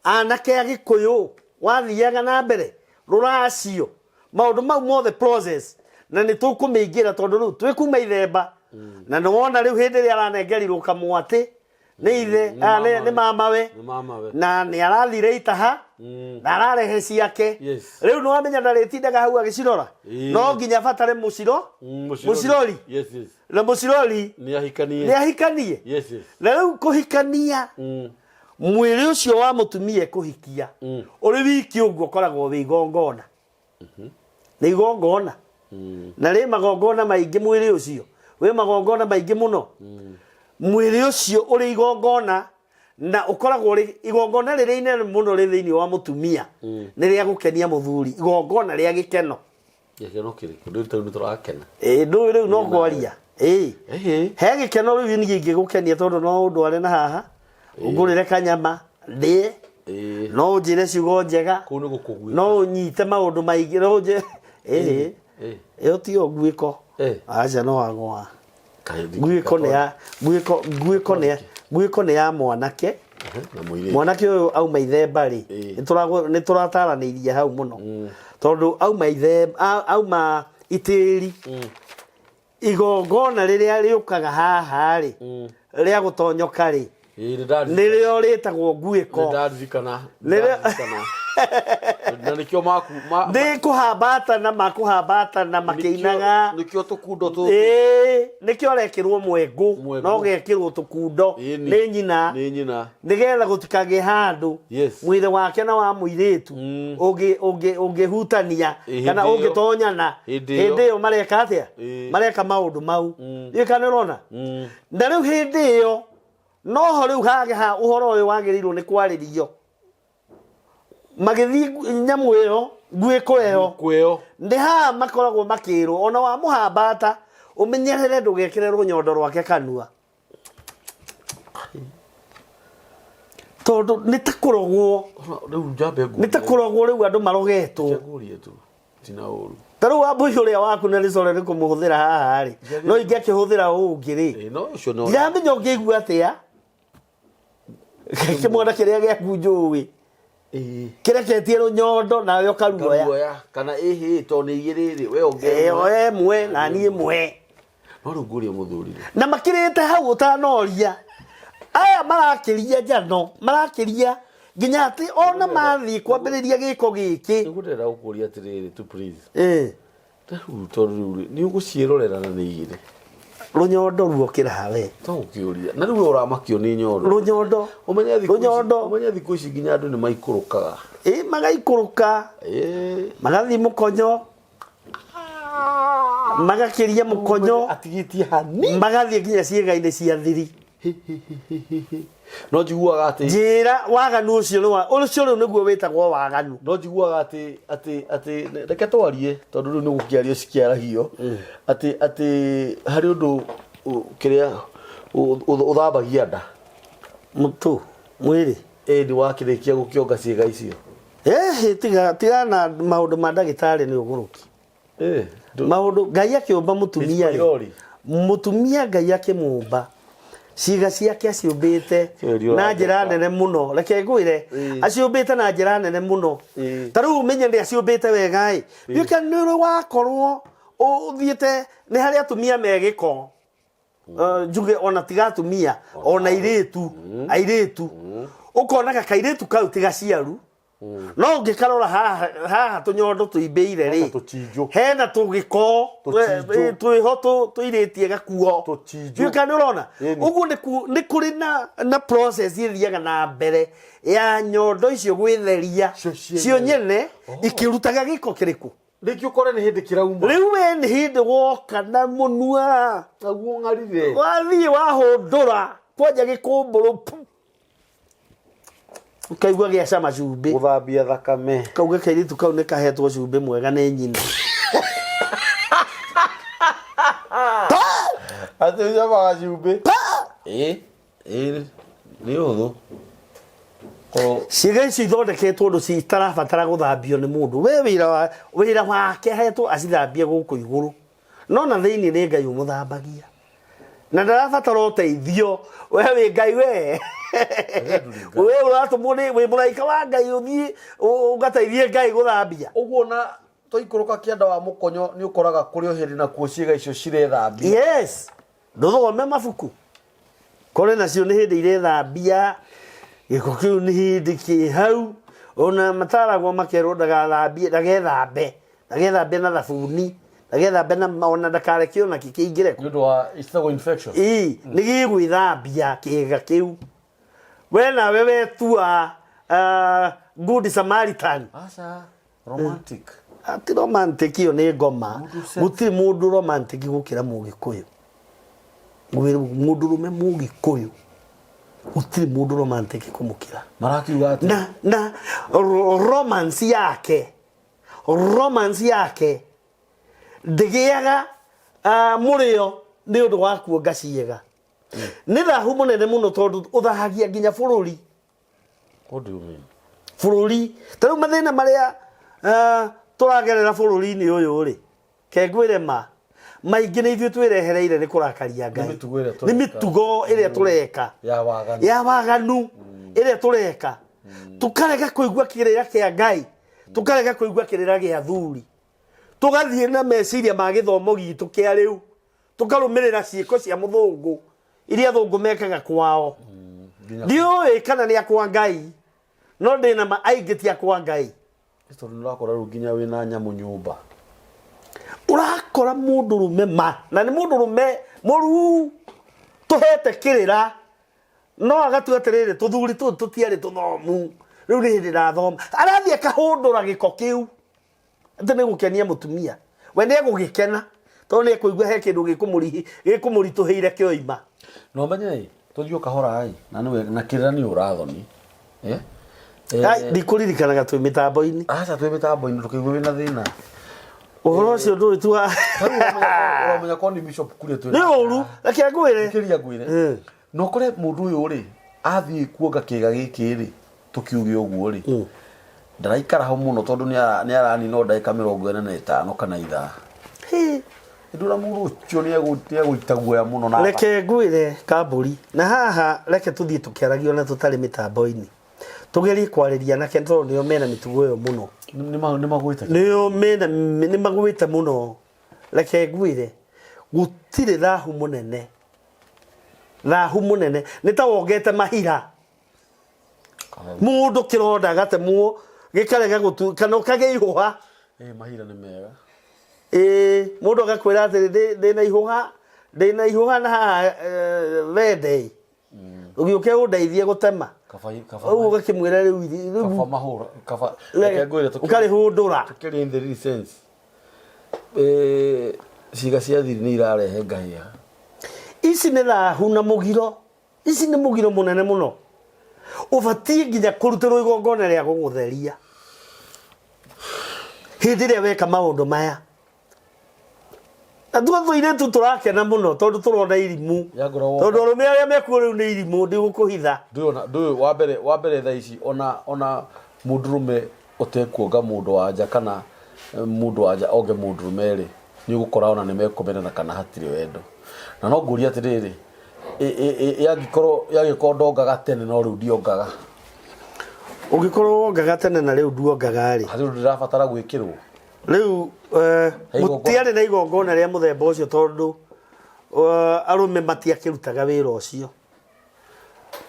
anake a gĩkũyũ wathiaga na mbere rũracio maũndũ mau mothe process na nĩ tũkũmĩingĩra tondũ rĩu twĩ kuma ithemba na nĩ wona rĩu hĩndĩ ĩrĩa aranengerirwo kamwatĩ nĩ ithe nĩ mamawe Nĩ mamawe. na nĩ arathire itaha na ararehe ciake Yes. rĩu nĩ wamenya ndarĩtindaga hau agĩcirora Ĩĩ. no nginya abatare mũciro mũcirori Yes, yes. na mũcirori Nĩ ahikanie. nĩ ahikanie Yes, yes. na rĩu kũhikania mwĩrĩ ũcio wa mũtumia kũhikia ũrĩ wiki ũguo ũkoragwo wĩ igongona nĩ igongona na rĩ magongona maingĩ mwĩrĩ ũcio wĩ magongona maingĩ mũno mwĩrĩ ũcio ũrĩ igongona na ũkoragwo ũrĩ igongona rĩrĩa inene mũno rĩ thĩinĩ wa mũtumia nĩ rĩa gũkenia mũthuri igongona rĩa gĩkeno Gĩkeno kĩrĩkũ? Rĩu tondũ nĩ tũrakena. Ĩĩ ndũĩ rĩu no kwaria ĩĩ Ĩhĩ. he gĩkeno rĩu niĩ ingĩgũkenia tondũ no ũndware na haha ũngũrĩre kanyama ndĩe Ĩĩ. No ũnjĩre ciugo njega. Kũu nĩ gũkũguĩka. No ũnyite maũndũ maingĩ no ũnjĩre ĩĩ. Ĩĩ. Ĩyo tiyo nguĩko. Ĩĩ. Aca no wagwa. Kaĩ ndingĩka Nguĩko nĩ ya nguĩko nguĩko nĩ ya nguĩko nĩ ya mwanake. Ehe, na mũirĩtu. Mwanake ũyũ auma ithemba rĩ, Ĩĩ. nĩ tũrataranĩirie hau mũno. Tondũ auma ithemba auma itĩri igongona rĩrĩa rĩũkaga haha rĩ rĩa gũtonyoka rĩ Ĩĩ, nĩ ndaririkana. nĩrĩo rĩtagwo nguĩko. Nĩ ndaririkana. Nĩ Rĩrĩa- ndaririkana. Na nĩkĩo maku ma- Nĩ kũhambatana makũhambatana makĩinaga. Nĩkĩo tũkundo tũtũ. Ĩĩ, nĩkĩo arekĩrwo mwengũ Mwengũ. no gekĩrwo tũkundo Ĩni. nĩ nyina Nĩ nyina. nĩgetha gũtikagĩe handũ Yes. mwĩrĩ wake na wa mũirĩtu Mm. ũngĩhutania Ĩ, kana hĩndĩ ĩyo. ũngĩtonyana Hĩndĩ ĩyo. hĩndĩ ĩyo mareka atĩa Ĩ. mareka maũndũ mau Mm. ndiũĩ kana nĩ ũrona Mm. na rĩu hĩndĩ ĩyo noho rĩu hage ha ũhoro ũyũ wagĩrĩirwo nĩ kwarĩrio magĩthiĩ nyamũ ĩyo nguĩko ĩyo Kwĩyo. nĩ haha makoragwo makĩrwo ona wamũhambata ũmenyerere ndũgekĩre rũnyondo rwake kanua tondũ nĩ ta kũrogwo Rĩu njambe nĩ ta kũrogwo rĩu andũ marogetwo ngũrie tu. Tina ũru. ta rĩu wambũi ũrĩa waku na rĩcore nĩ kũmũhũthĩra haha rĩ no ingĩakĩhũthĩra ũngĩ rĩ Ĩĩ, no ũcio no. ndiramenya ũngĩigua atĩa kĩmwana kĩrĩa gĩaku njũĩ Ĩĩ. kĩreketie rũnyondo nawe ũkaruoya Karuoya kana ĩhĩ to nĩ igĩrĩ rĩ we ongerera. ĩyo ĩmwe na niĩ ĩmwe No rĩu ngũrie mũthuri rĩ. Na makirite hau utanoria aya marakiria njano marakiria nginya ati ona mathiĩ kwambĩrĩria gĩko gĩkĩ. Nĩguo ndĩrenda gũkũria atĩrĩrĩ tu please. Eh, Rĩu tondũ rĩu rĩ, nĩ ũgũciĩrorera na nĩ igĩrĩ. Rũnyondo ruokĩra we. To gũkĩũria. Na rĩu we ũramakio nĩ nyondo. Rũnyondo. Ũmenye thikũ ici, Rũnyondo. ũmenye thikũ ici nginya andũ nĩ maikũrũkaga. Ĩ magaikũrũka. Ĩĩ. Magathiĩ mũkonyo magakĩria mũkonyo Atigĩtie hani. Magathiĩ nginya ciĩga-inĩ cia thiri. No njiguaga atĩ Njĩra waganu ũcio nĩ wa ũcio rĩu nĩguo wĩtagwo waganu. No njiguaga atĩ atĩ atĩ reke twarie tondũ rĩu nĩ gũkĩario cikĩaragio atĩ atĩ harĩ ũndũ kĩrĩa ũthambagia nda. Mũtũ mwĩrĩ. Ĩĩ nĩ wakĩrĩkia gũkĩonga ciĩga icio. Ĩhĩ tiga tiga na maũndũ ma ndagĩtarĩ nĩ ũgũrũki. Ĩĩ. Maũndũ Ngai akĩũmba mũtumia rĩ Pylori. Mũtumia Ngai akĩmũmba ciĩga ciake aciũmbĩte Kĩũria na njĩra ũranjĩka. nene mũno reke ngwĩre Ĩĩ. aciũmbĩte na njĩra nene mũno. Ĩĩ. Ta rĩu ũmenye nĩ aciũmbĩte wega ĩ ndiũĩ nĩ ũrĩ wakorwo ũthiĩte nĩ harĩ atumia me gĩko. Njuge ona tiga atumia ona airĩtu airĩtu ũkonaga kairĩtu kau ti gaciaru no ũngĩkarora haha haha tũnyondo tũimbĩire rĩ Hena tũchinjũ. Hena tũgĩko Tũchinjũ. twĩho tũirĩtie gakuo. Tũchinjũ. Ndiũĩ kana nĩ ũrona. Ĩni. Ũguo nĩ kũrĩ na process ĩthiaga na mbere ya nyondo icio gwĩtheria Cio cienyewe. Cio nyene ikĩrutaga gĩko kĩrĩkũ. Rĩngĩ ũkore nĩ hĩndĩ kĩrauma. Rĩu we nĩ hĩndĩ woka na mũnua Naguo ng'arire. Wathiĩ wahũndũra kwanja gĩkũmbũrũ pu. Ũkaigua gĩacama cumbĩ. Gũthambia thakame. Kauga kairĩtu kau nĩ kahetwo cumbĩ mwega nĩ nyina. Atĩ ũcamaga cumbĩ. Ĩĩ. Ĩĩ nĩ ũhũthũ. Korwo Ciĩga icio ithondeketwo ũndũ citarabatara gũthambio nĩ mũndũ we wĩra wa wĩra wake ahetwo acithambie gũkũ igũrũ no na thĩinĩ nĩ Ngai ũmũthambagia na ndarabatara ũteithio we wĩ Ngai we we ũratũmwo nĩ wĩ mũraika wa Ngai ũthiĩ ũgateithie Ngai gũthambia. Ũguo na twaikũrũka kĩanda wa mũkonyo nĩ ũkoraga kũrĩ o hĩndĩ nakuo ciĩga icio cirethambia. Yes, ndũthome mabuku kore nacio nĩ hĩndĩ irethambia gĩko kĩu nĩ hĩndĩ kĩ hau ona mataragwo makerwo ndagathambie ndagethambe ndagethambe na thabuni ndagethambe na ona ndakareke ona kĩ kĩingĩre Nĩ ũndũ wa citagwo infection. Ĩĩ nĩ gĩgwĩthambia kĩga kĩu we nawe wetua good Samaritan. Aca romantic. Ti romantic ĩyo nĩ ngoma. Mũndũ sex. Gũtirĩ mũndũ romantic gũkĩra mũgĩkũyũ. Mũndũrũme mũgĩkũyũ gũtirĩ mũndũ romantic kũmũkĩra. Marakiuga atĩ Na romance yake romance yake ndĩgĩaga mũrĩo nĩ ũndũ wa kuonga ciĩga. Nĩ thahu mũnene mũno tondũ ũthahagia nginya bũrũri. What do you mean? Bũrũri ta rĩu mathĩna marĩa tũragerera bũrũri-inĩ ũyũ rĩ, ke ngwĩre ma, maingĩ nĩ ithuĩ twĩrehereire nĩ kũrakaria Ngai. Nĩ mĩtugo ĩrĩa Nĩ tũreka. mĩtugo ĩrĩa tũreka. Ya waganu. Ya waganu ĩrĩa tũreka. Tũkarega kũigua kĩrĩra kĩa Ngai, tũkarega kũigua kĩrĩra gĩa athuri. Tũgathiĩ na meciria ma gĩthomo gitũ kĩa rĩu, tũkarũmĩrĩra ciĩko cia mũthũngũ iria athũngũ mekaga kwao. Ndiũĩ kana nĩ akwa Ngai, no ndĩna ma aingĩ ti akwa Ngai. Tondũ nĩ ũrakora rĩu nginya wĩna nyamũ nyũmba. Ũrakora mũndũrũme ma, na nĩ mũndũrũme mũruu, tũhete kĩrĩra, no agatua atĩrĩrĩ, tũthuri tũtũ tũtiarĩ tũthomu, rĩu nĩ hĩndĩ ndathoma. Arathiĩ akahũndũra gĩko kĩu, atĩ nĩ gũkenia mũtumia. We nĩ egũgĩkena, tondũ nĩ ekũigua he kĩndũ gĩkũmũritũhĩire kĩoima. Na ũmenye ĩ, tũthiĩ o kahora ĩ, na nĩwe, na kĩrĩra nĩ ũrathoni. Eh? Ai, ndikũririkanaga twĩ mĩtambo-inĩ. Aca twĩ mĩtambo-inĩ ndũkaigua wĩna thĩna. Ũhoro ũcio ndũĩ tu wa Ũramenya korwo nĩ bishop kuria twĩ. Nĩ ũru, reke ngwĩre. Kĩria ngwĩre. Na ũkore mũndũ ũyũ rĩ, athiĩ kuonga kĩga gĩkĩ rĩ, tũkiuge ũguo rĩ, ndaraikara ho mũno tondũ nĩ aranina o ndagĩka 45 kana ithaa. Ndũra mũndũ ũcio nĩ egũita guoya mũno na Reke ngwĩre Kambũri, na haha reke tũthiĩ tũkĩaragia ona tũtarĩ mĩtambo-inĩ. Tũgerie kwarĩria anake tondũ nĩo mena mĩtugo ĩyo mũno. Nĩ magwĩte. Nĩo mena, nĩ magwĩte mũno. Reke ngwĩre, gũtirĩ thahu mũnene. Thahu mũnene. Nĩ ta wongete mahira. Mũndũ kĩronda agatemwo gĩkarega gũtu kana ũkagĩa ihũha. Ĩ mahira nĩ mega. Ĩ mũndũ agakwĩra atĩrĩ ndĩna ihũha, ndĩna ihũha na haha wende ĩ. Ũgĩũke ũndeithie gũtema. Kaba kaba. Ũguo ũgakĩmwĩra rĩu rĩu Kaba mahũra kaba. Reke ngwĩre ũkarĩhũndũra. Tũkĩrĩ in the real sense. Ciĩga cia thiri nĩ irarehe ngahĩha. Ici nĩ thahu na mũgiro. Ici nĩ mũgiro mũnene mũno. Ũbatiĩ nginya kũrutĩrwo igongona rĩa gũgũtheria. Hĩndĩ ĩrĩa weka maũndũ maya. Na tuo tũirĩtu tũrakena mũno tondũ tũrona irimũ. Ya ngoragwo Tondũ arũme arĩa mekuo rĩu nĩ irimũ ndigũkũhitha. Ndũĩ ona ndũĩ wa mbere wa mbere thaa ici ona ona mũndũrũme ũtekuonga mũndũ wa nja kana mũndũ wa nja onge mũndũrũme rĩ, nĩ ũgũkora ona nĩ mekũmenana kana hatirĩ wendo. Na no ngũrie atĩrĩrĩ, yangĩkorwo yangĩkorwo ndongaga tene no rĩu ndiongaga. Ũngĩkorwo wongaga tene na rĩu nduongaga rĩ. Rĩu ndĩrabatara gwĩkĩrwo. Rĩu gũtiarĩ na igongona rĩa mũthemba ũcio tondũ arũme matiakĩrutaga wĩra ũcio.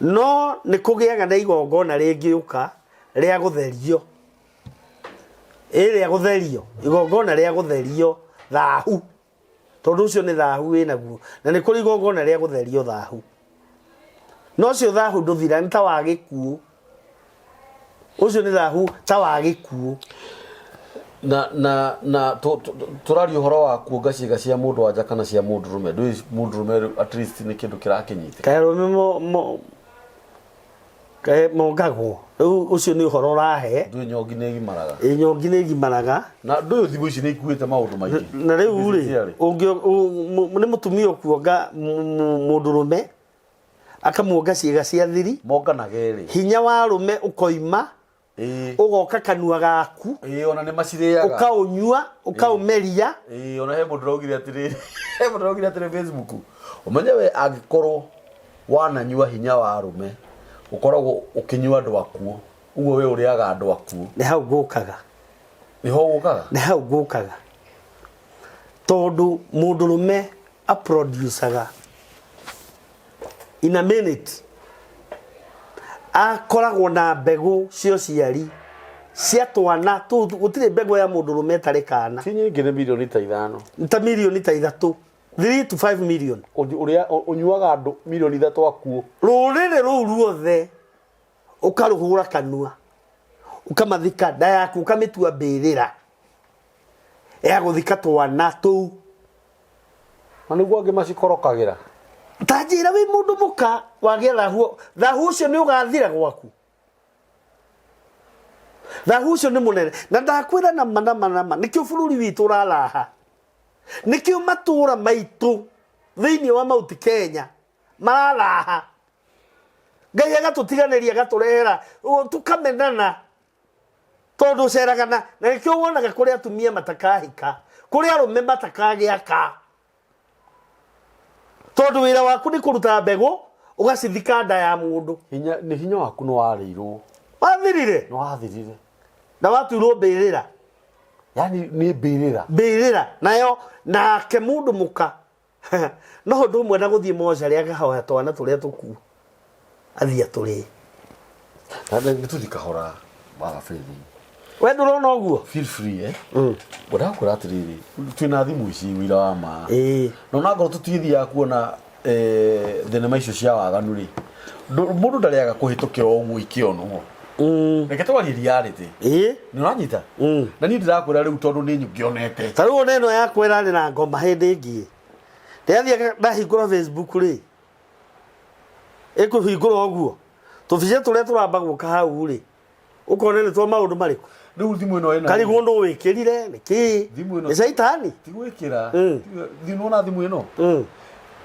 No nĩ kũgĩaga na igongona rĩngĩũka rĩa gũtherio. Ĩ rĩa gũtherio, igongona rĩa gũtherio thahu. Tondũ ũcio nĩ thahu wĩnaguo. Na nĩ kũrĩ igongona rĩa gũtherio thahu. No ũcio thahu ndũthira nĩ ta wa gĩkuũ. Ũcio nĩ thahu ta wa gĩkuũ. Na na na tũraria ũhoro wa kuonga ciĩga cia mũndũ wa nja kana cia mũndũrũme. Ndũĩ mũndũrũme rĩu at least nĩ kĩndũ kĩrakĩnyitĩka. Kaĩ arũme mo mo kaĩ mongagwo. Rĩu ũcio nĩ ũhoro ũrahe. Ndũĩ nyongi nĩ ĩgimaraga. Ĩ nyongi nĩ ĩgimaraga. Na ndũĩ thimũ ici nĩ ikuĩte maũndũ maingĩ. Na rĩu rĩ, nĩ mũtumia ũkuonga mũndũrũme, akamuonga ciĩga cia thiri. Monganaga erĩ. Hinya wa arũme ũkoima. Ĩĩ. Ũgoka kanua gaku. Ĩĩ, ona nĩ macirĩaga. Ũkaũnyua, ũkaũmeria. Ĩĩ, ona he mũndũ ũraugire atĩrĩrĩ, he mũndũ ũraugire atĩrĩrĩ Facebook, ũmenye we angĩkorwo wananyua hinya wa arũme, ũkoragwo ũkĩnyua andũ akuũ, ũguo we ũrĩaga andũ akuũ. Nĩ hau ngũkaga. Nĩho ũgũkaga? Nĩ hau ngũkaga. Tondũ mũndũrũme aproducaga in a minute akoragwo na mbegũ cia ũciari cia twana tũu, gũtirĩ mbegũ ya mũndũrũme ĩtarĩ kana. Ti nyingĩ, nĩ mirioni ta ithano. Ta mirioni ta ithatũ. 3 to 5 million. Ũrĩa ũnyuaga andũ mirioni ithatũ akuũ. Rũrĩrĩ rũu ruothe ũkarũhũra kanua, ũkamathika, nda yaku ũkamĩtua mbĩrĩra ya gũthika twana tũu. Na nĩguo angĩ macikorokagĩra. Ta njĩra wĩ mũndũ mũka wagĩa thahu, thahu ũcio nĩ ũgathira gwaku. Thahu ũcio nĩ mũnene. Na ndakwĩra na ma, na ma, na ma, nĩkĩo bũrũri witũ ũraraha. Nĩkĩo matũũra maitũ thĩinĩ wa Mount Kenya mararaha. Ngai agatũtiganĩria agatũrehera, tũkamenana. Tondũ ũceraga na na nĩkĩo wonaga kũrĩ atumia matakahika, kũrĩ arũme matakagĩaka. Tondũ wĩra waku nĩ kũruta mbegũ ũgacithika nda ya mũndũ. Hinya nĩ hinya waku nĩ warĩirwo. Wathirire. Nĩ wathirire. Na watuirwo mbĩrĩra. Yani nĩ mbĩrĩra. Mbĩrĩra nayo nake mũndũ mũka no ũndũ ũmwe na gũthiĩ mocarĩ akahoya twana tũrĩa tũkuũ athiĩ atũrĩe. Na nĩ tũthiĩ kahora baba Faith. We ndũrona ũguo? Feel free eh. Ngwendaga kwĩra atĩrĩrĩ, twĩna thimũ ici wĩira wa ma. Ĩĩ. Na onakorwo tũtigĩthiaga kuona eh, thenema icio cia waganu rĩ, mũndũ ndarĩaga kũhĩtũkĩra ũguo ikĩonwo. Reke twarie reality. Ĩĩ. Nĩ ũranyita? Na niĩ ndĩrakwĩra rĩu tondũ nĩ ngĩonete. Ta rĩu ona ĩno yakwa ĩrarĩ na ngoma hĩndĩ ĩngĩ. Ndĩrathiĩ ndahingũra Facebook rĩ, ĩkũhingũra ũguo. Tũbica tũrĩa tũramba gũka hau rĩ, ũkona nĩ twa maũndũ marĩkũ. Rĩu thimũ ĩno ĩna Karigwo nũ wĩkĩrire, nĩ kĩĩ? Thimũ ĩno Nĩ caitani? ti gwĩkĩra. Nĩwona thimũ ĩno?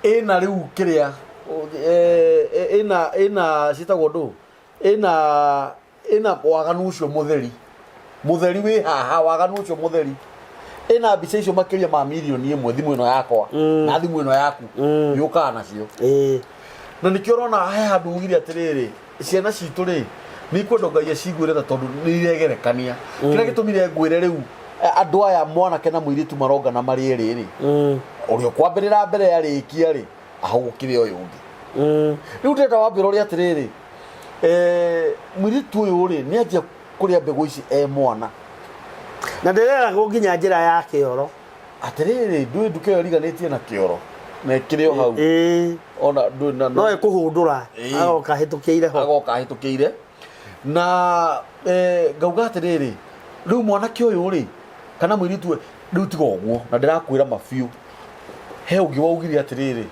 Ĩna rĩu kĩrĩa ĩna ĩna ciĩtagwo ndũ? Ĩna ĩna waganu ũcio mũtheri. Mũtheri wĩ haha, waganu ũcio mũtheri. Ĩna mbica icio makĩria ma mirioni 1 thimũ ĩno yakwa na thimũ ĩno yaku yũkaga nacio. Na nĩkĩo ũrona he handũ ugire atĩrĩrĩ, ciana citũ rĩ, nĩ ikwenda Ngai aciguĩre tha tondũ nĩ iregerekania. Kĩrĩa gĩtũmire ngwĩre rĩu andũ aya mwanake na mũirĩtu marongana marĩ erĩ rĩ, ũrĩa ũkwambĩrĩra mbere arĩkia rĩ, ahũgũkĩre ũyũ ũngĩ. Rĩu ndĩrenda wambĩra ũrĩa atĩrĩrĩ, mũirĩtu ũyũ rĩ, nĩ anjia kũrĩa mbegũ ici e mwana. Na ndĩreragwo nginya njĩra ya kĩoro. Atĩrĩrĩ, ndũĩ nduka ĩyo ĩriganĩtie na kĩoro na ĩkĩrĩ o hau. Ona ndũĩ na No ĩkũhũndũra agoka ahĩtũkĩire ho. Agoka ahĩtũkĩire. Na ngauga atĩrĩrĩ, rĩu mwanake ũyũ rĩ, kana mũirĩtu ũyũ, rĩu tiga ũguo, na ndĩrakwĩra ma biũ, he ũngĩ waugire atĩrĩrĩ,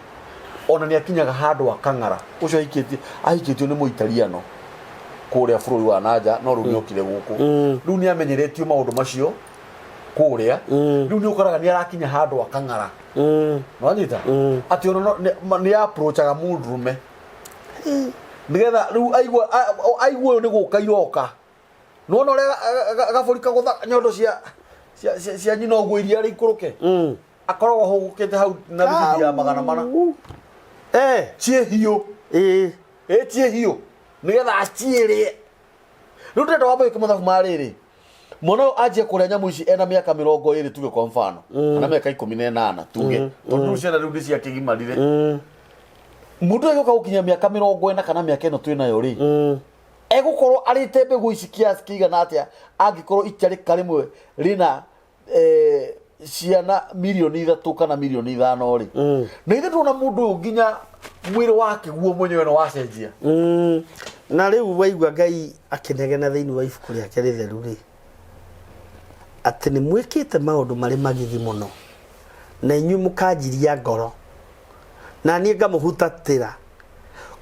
ona nĩ akinyaga handũ akang'ara, ũcio ahikĩtie, ahikĩtio nĩ mũitariano kũrĩa bũrũri wa nanja, no rĩu nĩ okire gũkũ. Rĩu nĩ amenyeretio maũndũ macio kũrĩa, rĩu nĩ ũkoraga nĩ arakinya handũ akang'ara. Nĩwanyita? Atĩ ona no, nĩ approachaga mũndũrũme. Nĩgetha rĩu aigua, aigua ũyũ nĩ gũka iroka. Nĩwona ũrĩa gabũri kagũtha nyondo cia nyina ũguo iria rĩikũrũke? Akoragwo ahũgũkĩte hau na thibindi ya 400. Ciĩ hiũ. Ĩ ciĩ hiũ. Nĩgetha aciĩrĩe. Rĩu ndĩrenda wambe wĩke mathabu ma rĩrĩ. Mwana ũyũ anjie kũrĩa nyamũ ici ena mĩaka 20 tuge kwa mfano. Kana mĩaka 18 tuge. Tondũ rĩu ciana rĩu nĩ ciakĩgimarire. Mũndũ ũyũ agĩũka gũkinya mĩaka 40 kana mĩaka ĩno twĩnayo rĩ, egũkorwo arĩte mbegũ ici kiasi kĩigana atĩa angĩkorwo itarĩka rĩmwe rĩna ciana mirioni 3 kana mirioni 5 rĩ. Na ithuĩ tuona mũndũ ũyũ nginya mwĩrĩ wake guo mwenyewe nĩ wacenjia. Na rĩu waigua Ngai akĩnegena thĩinĩ wa ibuku rĩake rĩtheru rĩ, atĩ nĩ mwĩkĩte maũndũ marĩ magigi mũno, na inyuĩ mũkanjiria ngoro, na niĩ ngamũhutatĩra,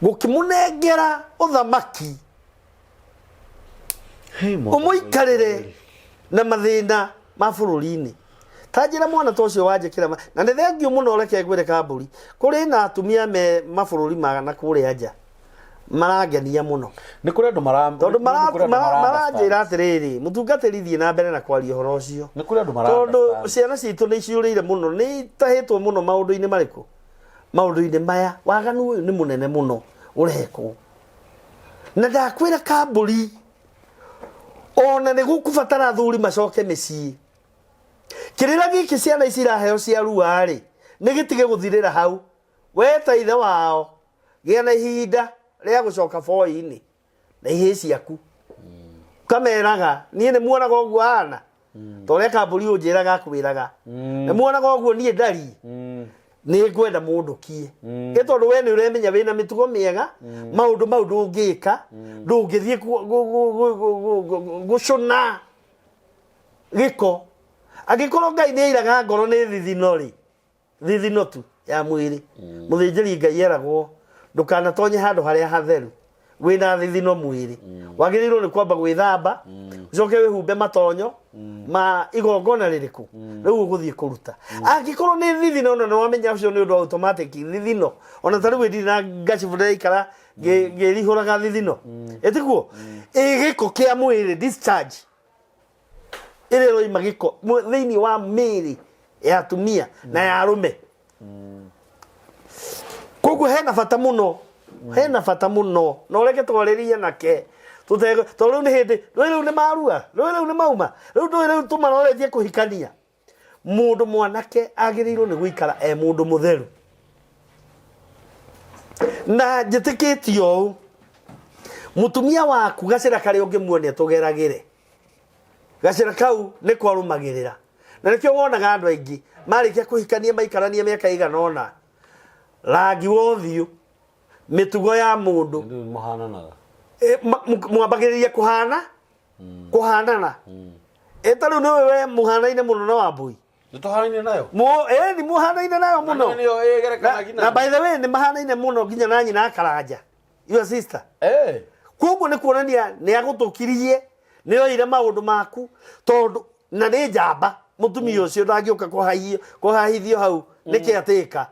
gũkĩmũnengera ũthamaki ũmũikarĩre na mathĩna ma bũrũri-inĩ. Ta njĩra mwana ta ũcio wanjĩkĩra na nĩ thengiũ mũno, reke ngwĩre kambũri, kũrĩ na atumia me mabũrũri ma na kũrĩa nja marangenia mũno. Nĩ kũrĩ andũ tondũ nĩ kũrĩ andũ maranjĩra atĩrĩrĩ, mũtungatĩri thiĩ na mbere na kwaria ũhoro ũcio. Nĩ kũrĩ andũ mara tondũ understand. Ciana citũ nĩ ciũrĩire mũno, nĩ itahĩtwo mũno maũndũ-inĩ marĩkũ? Maũndũ-inĩ maya. Waganu ũyũ nĩ mũnene mũno ũrekwo. Na ndakwĩra kambũri, ona nĩ gũkũbatara athuri macoke mĩciĩ. Kĩrĩra gĩkĩ ciana ici iraheo cia rua-rĩ, nĩ gĩtige gũthirĩra hau. We ta ithe wao, gĩa na ihinda rĩa gũcoka boi-inĩ na ihĩĩ ciaku. Ũkameraga, niĩ nĩ muonaga ũguo hana, ta ũrĩa kambũri ũnjĩraga akwĩraga. Nĩ muonaga ũguo niĩ ndariĩ. Nĩ ngwenda mũndũkie. Ĩ tondũ we nĩ ũremenya wĩna mĩtugo mĩega, maũndũ mau ndũngĩka, ndũngĩthiĩ gũcũna gĩko. Angĩkorwo Ngai nĩ airaga ngoro nĩ thithino rĩ, thithino tu ya mwĩrĩ, mũthĩnjĩri Ngai eragwo ndũkanatonye handũ harĩa hatheru wĩna thithino mwĩrĩ. Wagĩrĩirwo nĩ kwamba gwĩthamba, ũcoke wĩhumbe matonyo ma igongona rĩrĩkũ rĩu ũgũthiĩ kũruta. Angĩkorwo nĩ thithino, na nĩwamenya ũcio nĩ ũndũ automatic thithino, ona ta rĩu ndirĩ na ngacibũ ndĩraikara ngĩrihũraga thithino, ĩtiguo ĩ gĩko kĩa mwĩrĩ discharge. Ĩrĩa ĩroima gĩko thĩinĩ wa mĩĩrĩ ya atumia na ya arũme. Koguo hena bata mũno, hena bata mũno na ũreke twarĩrie nake tũtego, tondũ rĩu nĩ hĩndĩ, rũĩ rĩu nĩ marua, rũĩ rĩu nĩ mauma, rĩu ndũĩ rĩu tũmaroretie kũhikania. Mũndũ mwanake agĩrĩirwo nĩ gũikara e mũndũ mũtheru. Na njĩtĩkĩtie ũũ, mũtumia waku gacĩra karĩa ũngĩmuonia tũgeragĩre, gacĩra kau nĩ kwarũmagĩrĩra. Na nĩkĩo wonaga andũ aingĩ marĩkia kũhikania maikarania mĩaka ĩigana ũna, rangi wa ũthiũ, mĩtugo ya mũndũ, Rĩu mahananaga. Mwambagĩrĩria kũhana kũhanana. Ta rĩu nĩwe we mũhanaine mũno na Wambui. Nĩ tũhanaine nayo. Nĩ mũhanaine nayo mũno. Na nĩyo ĩgerekanagia Na by the way nĩ mahanaine mũno nginya na nyina Karanja, your sister. Koguo nĩ kuonania nĩ agũtũkiririe, nĩ oire maũndũ maku, tondũ na nĩ njamba mũtumia ũcio ndangĩũka kũhahithio hau nĩkĩ atĩka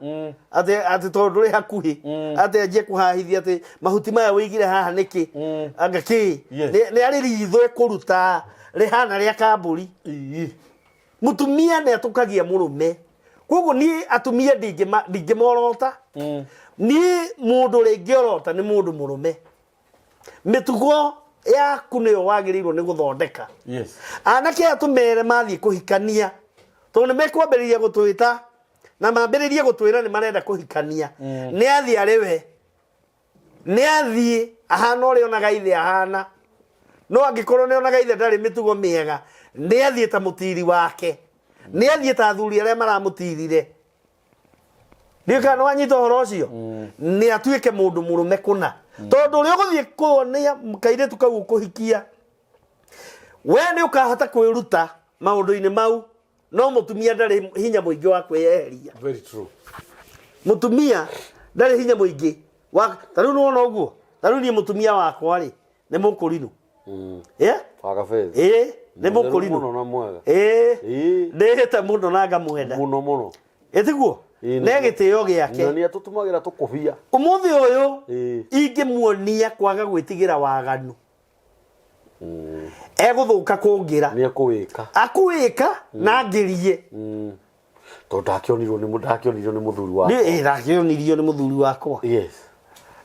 atĩ tondũ ndũrĩ hakuhĩ atĩ anjie kũhahithia atĩ mahuti maya wĩigire haha nĩkĩ, anga kĩ. Nĩ arĩ ritho ĩkũruta rĩhana rĩa kambũri. Mũtumia nĩ atũkagia mũrũme. Koguo niĩ atumia ndingĩmorota. Niĩ mũndũ ũrĩa ingĩorota nĩ mũndũ mũrũme. Mĩtugo yaku nĩyo wagĩrĩirwo nĩ gũthondeka. Anake aya tũmere mathiĩ kũhikania, tondũ nĩ mekwambĩrĩria gũtwĩta na mambĩrĩrie gũtwĩra nĩ marenda kũhikania. Nĩ athiĩ arĩ we, nĩ athiĩ ahana ũrĩa onaga ithe ahana. No angĩkorwo nĩ onaga ithe ndarĩ mĩtugo mĩega, nĩ athiĩ ta mũtiri wake, nĩ athiĩ ta athuri arĩa maramũtirire. Ndiũĩ kana nĩ wanyita ũhoro ũcio. Nĩ atuĩke mũndũ mũrũme kũna, tondũ ũrĩa ũgũthiĩ kuonia kairĩtu kau ũkũhikia, we nĩ ũkahota kwĩruta maũndũ-inĩ mau, no mũtumia ndarĩ hinya mũingĩ wa kwĩyeheria. Very true. Mũtumia ndarĩ hinya mũingĩ wa ta rĩu nĩwona ũguo, ta rĩu niĩ mũtumia wakwa rĩ nĩ mũkũrinũ. Yeah? Wa kabezi. Ĩĩ, nĩ Mũtheru mũkũrinũ. mũno na mwega. Ĩĩ. Ĩĩ. Ndĩhĩte mũno na ngamwenda. Mũno mũno. Ĩtiguo? Ĩĩ, Ne nĩguo. gĩtĩo gĩake. Na nĩ atũtumagĩra tũkũbia. Ũmũthĩ ũyũ Ĩĩ. ingĩmuonia kwaga gwĩtigĩra waganu, egũthũka kũngĩra. Nĩ ekũwĩka. Akũwĩka na ngĩrie. Tondũ ndakĩonirio nĩ mũthuri wakwa. Nĩ ndakĩonirio nĩ mũthuri wakwa.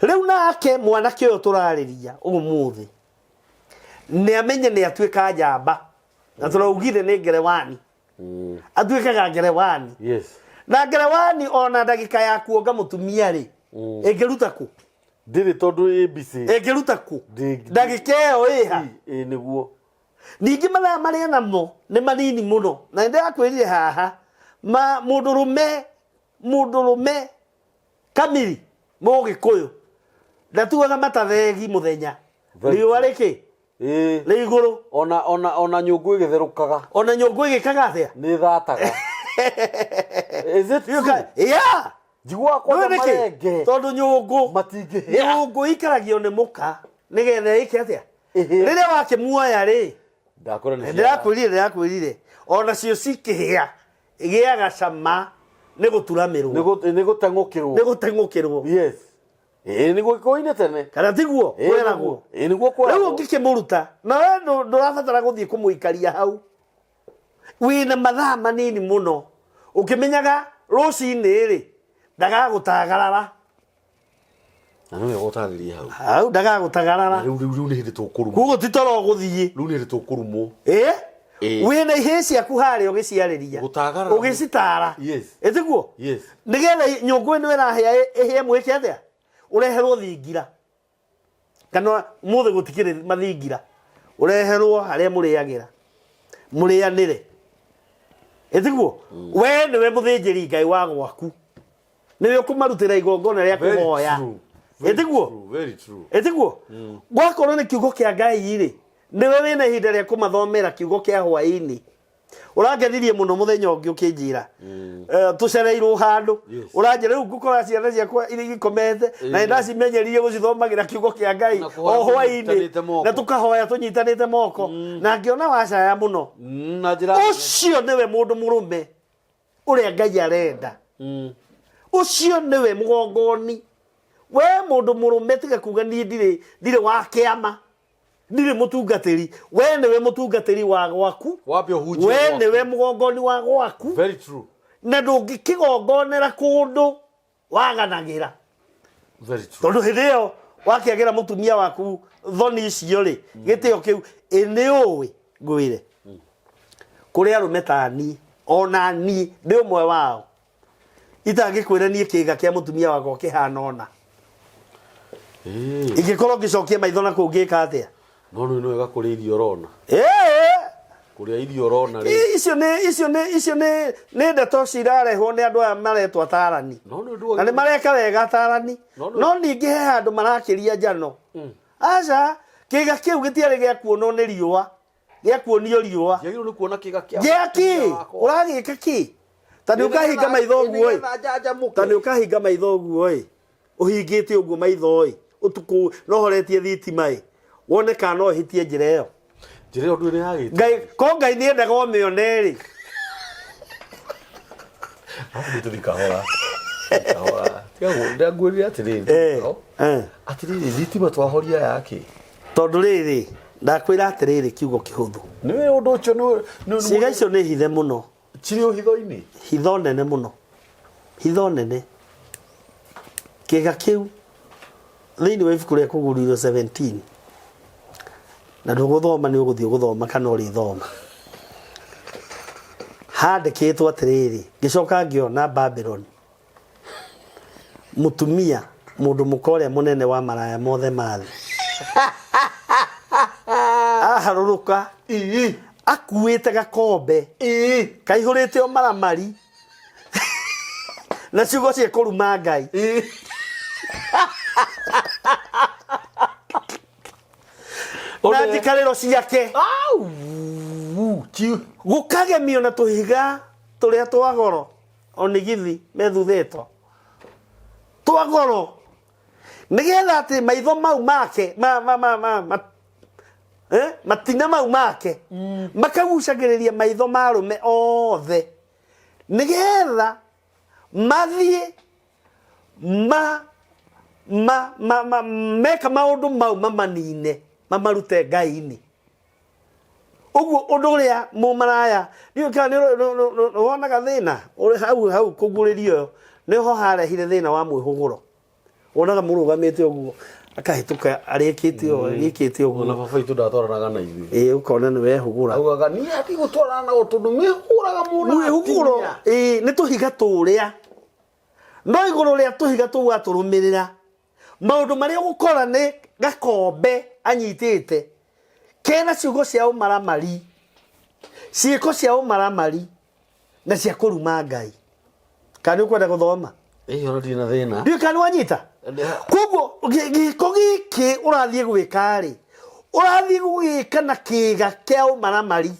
Rĩu nake mwanake ũyũ tũrarĩria ũmũthĩ nĩ amenye nĩ atuĩka njamba, na tũraugire nĩ ngerewani. Atuĩkaga ngerewani. Na ngerewani ona ndagĩka ya kuonga mũtumia rĩ, ĩngĩruta kũ? Ndĩrĩ tondũ ĩ busy. Ĩngĩruta kũ? Ndagĩka ĩyo ĩha? Ĩ, nĩguo. Ningĩ mathaa marĩa namo nĩ manini mũno, na nĩ ndĩrakwĩrire haha, ma mũndũrũme kamiri mũgĩkũyũ ndatuaga matathegi mũthenya. Very Riũa true. rĩkĩ? Ĩĩ. Rĩ igũrũ. Ona nyũngũ ĩgĩtherũkaga. Ona nyũngũ ĩgĩkaga atĩa? Nĩ ĩthataga. Is it true? Yũka, yeah. Njiguaga kwanja Nĩũĩ nĩkĩ? marenge. Tondũ nyũngũ Matingĩhĩa. Nyũngũ ikaragio nĩ mũka nĩgetha ĩke atĩa? Ĩhĩe. Rĩrĩa wakĩmuoya rĩ, Ndakwĩra nĩ ciana. Ndĩrakwĩrire. Ona cio cikĩhĩa, igĩaga cama nĩ gũturamĩrwo. Nĩ gũteng'ũkĩrwo. Nĩ gũteng'ũkĩrwo. Yes. Ĩĩ, nĩguo gĩkũyũ-inĩ tene. Kana tiguo? Ĩĩ, Kwĩragwo. nĩguo. Ĩĩ, nĩguo kwĩragwo. Rĩu ũngĩkĩmũruta, na we ndũrabatara gũthiĩ kũmũikaria hau. Wĩna mathaa manini mũno. Ũkĩmenyaga rũcinĩ rĩ, ndagagũtagarara. Na nĩwe ũgũtarĩria hau. Hau ndagagũtagarara. Rĩu nĩ hĩndĩ tũkũrumwo. Koguo ti toro ũgũthiĩ. Rĩu nĩ hĩndĩ tũkũrumwo. Ĩĩ? Ĩĩ. Wĩna ihĩĩ ciaku harĩa ũgĩciarĩria. Gũtagarara. Ũgĩcitara. Yes. Ĩtiguo? Yes. Nĩgetha nyũngũ ĩno ĩrahĩa ĩhĩe mwĩke atĩa? Ũreherwo thingira. Kana ũmũthĩ gũtikĩrĩ mathingira. Ũreherwo harĩa mũrĩagĩra. Mũrĩanĩre. Ĩtiguo? We nĩwe mũthĩnjĩri Ngai wa gwaku. Nĩwe ũkũmarutĩra igongona rĩa Very kũhoya. true. Very Ĩtiguo? true, very true. Ĩtiguo? Gwakorwo nĩ kiugo kĩa Ngai rĩ, nĩwe wĩna ihinda rĩa kũmathomera kiugo kĩa hwaĩ-inĩ. Ũrangenirie mũno mũthenya ũngĩ ũkĩnjĩra. Tũcereirwo handũ. Ũranjĩra rĩu ngũkora ciana ciakwa iria ikomete, na nĩ ndacimenyeririe gũcithomagĩra kiugo kĩa Ngai Na kũhoya o hwaĩ-inĩ. tũnyitanĩte moko. Na tũkahoya tũnyitanĩte moko. Na ngĩona wacaya mũno. Na njĩra Ũcio nĩwe mũndũ mũrũme ũrĩa Ngai arenda. Ũcio nĩwe mũgongoni. We mũndũ mũrũme tiga kuga niĩ ndirĩ wa kĩama. Ndirĩ mũtungatĩri. We nĩwe mũtungatĩri wa gwaku. Wambe ũhunjie We gwaku. nĩwe mũgongoni wa gwaku. Very true. Na ndũngĩkĩgongonera kũndũ waganagĩra. Very true. Tondũ hĩndĩ ĩyo wakĩagĩra mũtumia waku thoni icio rĩ, gĩtĩo kĩu, ĩ nĩ ũĩ ngwĩre. Kũrĩ arũme ta niĩ, ona niĩ ndĩ ũmwe wao. Itangĩkwĩra niĩ kĩga kĩa mũtumia wakwa kĩhana ũna. Ĩĩ. Ingĩkorwo ngĩcokia maitho na kũu ngĩka atĩa? No rĩu nĩ wega kũrĩa irio ũrona. Ĩĩ. Kũrĩa irio ũrona rĩ. Icio nĩ icio nĩ icio nĩ nĩ ndeto cirarehwo nĩ andũ aya maretwo atarani. No nĩ ũndũ Na nĩ mareka wega atarani. No nĩ- No ningĩ he handũ marakĩria njano. Aca, kĩga kĩu gĩtiarĩ gĩa kuonwo nĩ riũa. Gĩa kuonio riũa. Njagĩrĩirwo nĩ kuona kĩga kĩa Gĩa kĩ? mũtumia wakwa. Ũragĩka kĩ? Ta nĩ ũkahinga maitho ũguo ĩ. Nĩgetha njanjamũke. Ta nĩ ũkahinga maitho ũguo ĩ. Ũhingĩte ũguo maitho ĩ. Ũtukũ no horetie thitima ĩ. Wone kana no ũhĩtie njĩra ĩyo. Njĩra ĩyo ndũĩ nĩ yagĩte. Ngai, ko Ngai nĩ endaga ũmĩone rĩ. Arabu tũthi kahora. Kahora. Tiga ndangwĩrire atĩrĩrĩ. Eh, eh. Atĩrĩrĩ thitima twahoria yake. Tondũ rĩrĩ, ndakwĩra atĩrĩrĩ kiugo kĩhũthũ. Nĩwe ũndũ ũcio nĩ nĩ Ciĩga icio nĩ hithe mũno. cirĩ ũhitho-inĩ. Hitho nene mũno. Hitho nene. Kĩga kĩu thĩinĩ wa ibuku rĩa Kũguũrĩrio 17 na ndũgũthoma nĩ ũgũthiĩ gũthoma kana ũrĩthoma. Handĩkĩtwo atĩrĩrĩ, ngĩcoka ngĩona Babylon mũtumia mũndũ mũka ũrĩa mũnene wa maraya mothe ma thĩ aharũrũka Ii. akuĩte gakombe Ii. kaihũrĩte o maramari na ciugo cia kũruma Ngai. Ii. Na njikarĩro ciake. Au. Ti Gũkagemio na tũhiga tũrĩa twa goro onigithi methuthĩtwo twa goro nĩgetha atĩ maitho mau make ma, ma, ma, ma, ma, matina mau make makagucagĩrĩria maitho ma arũme othe nĩgetha mathiĩ ma ma ma, ma meka maũndũ mau mamanine mamarute Ngai-inĩ. Ũguo ũndũ ũrĩa mũmaraya ndiũĩ kana nĩ wonaga thĩna ũrĩ hau hau kũguũrĩrio ĩyo nĩho harehire thĩna wa mwĩhũgũro. Wonaga mũrũgamĩte ũguo akahĩtũka arĩkĩte ũũ arĩkĩte ũguo. Ona baba itũ ndatwaranaga na ithuĩ. Ĩĩ ũkona nĩ wehũgũra. Augaga niĩ atigũtwarana nao tondũ mehũraga mũno. Mwĩhũgũro ĩĩ nĩ tũhiga tũrĩa no igũrũ rĩa tũhiga tũu atũrũmĩrĩra maũndũ marĩa ũgũkora nĩ gakombe anyitĩte kena ciugo cia ũmaramari, ciĩko cia ũmaramari na cia kũruma Ngai. Kana nĩ ũkwenda gũthoma? Ĩĩ ona ndirĩ na thĩna. Ndiũĩ kana nĩ wanyita? Koguo gĩko gĩkĩ ũrathiĩ gwĩka rĩ, ũrathiĩ gũgĩka na kĩga kĩa ũmaramari.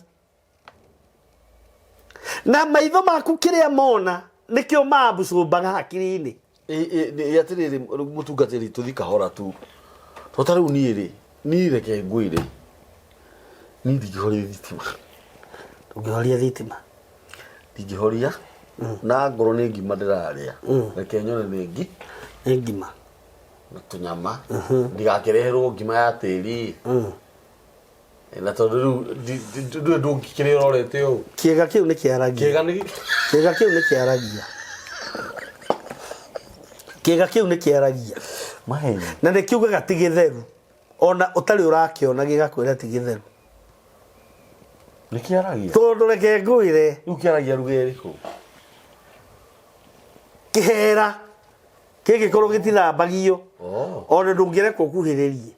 Na maitho maku kĩrĩa mona nĩkĩo maambucũmbaga hakiri-inĩ. Ĩ atĩrĩrĩ mũtungatĩri tũthi kahora tu. To ta rĩu niĩ rĩ, niĩ reke ngwĩre, niĩ ndingĩhoria thitima. Ndũngĩhoria thitima. Ndingĩhoria na ngorwo nĩ ngima ndĩrarĩa. Reke nyone nĩ ngi. Nĩ ngima. Na tũnyama. Ndigakĩreherwo ngima ya tĩri. Na tondũ rĩu ndũĩ ndũngĩkĩrĩa ũrorete ũũ. Kĩga kĩu nĩ kĩaragia. Kĩga nĩ Kĩga kĩu nĩ kĩaragia. Kĩga kĩu nĩ kĩaragia. Maheni. Na nĩ kiugaga ti gĩtheru. Ona ũtarĩ ũrakĩona gĩgakwĩra ti gĩtheru. Nĩ kĩaragia. Tondũ reke ngwĩre. Rĩu kĩaragia ruga ĩrĩkũ? Kĩhera kĩngĩkorwo gĩtithambagio. Oh. Ona ndũngĩrekwo ũkuhĩrĩrie.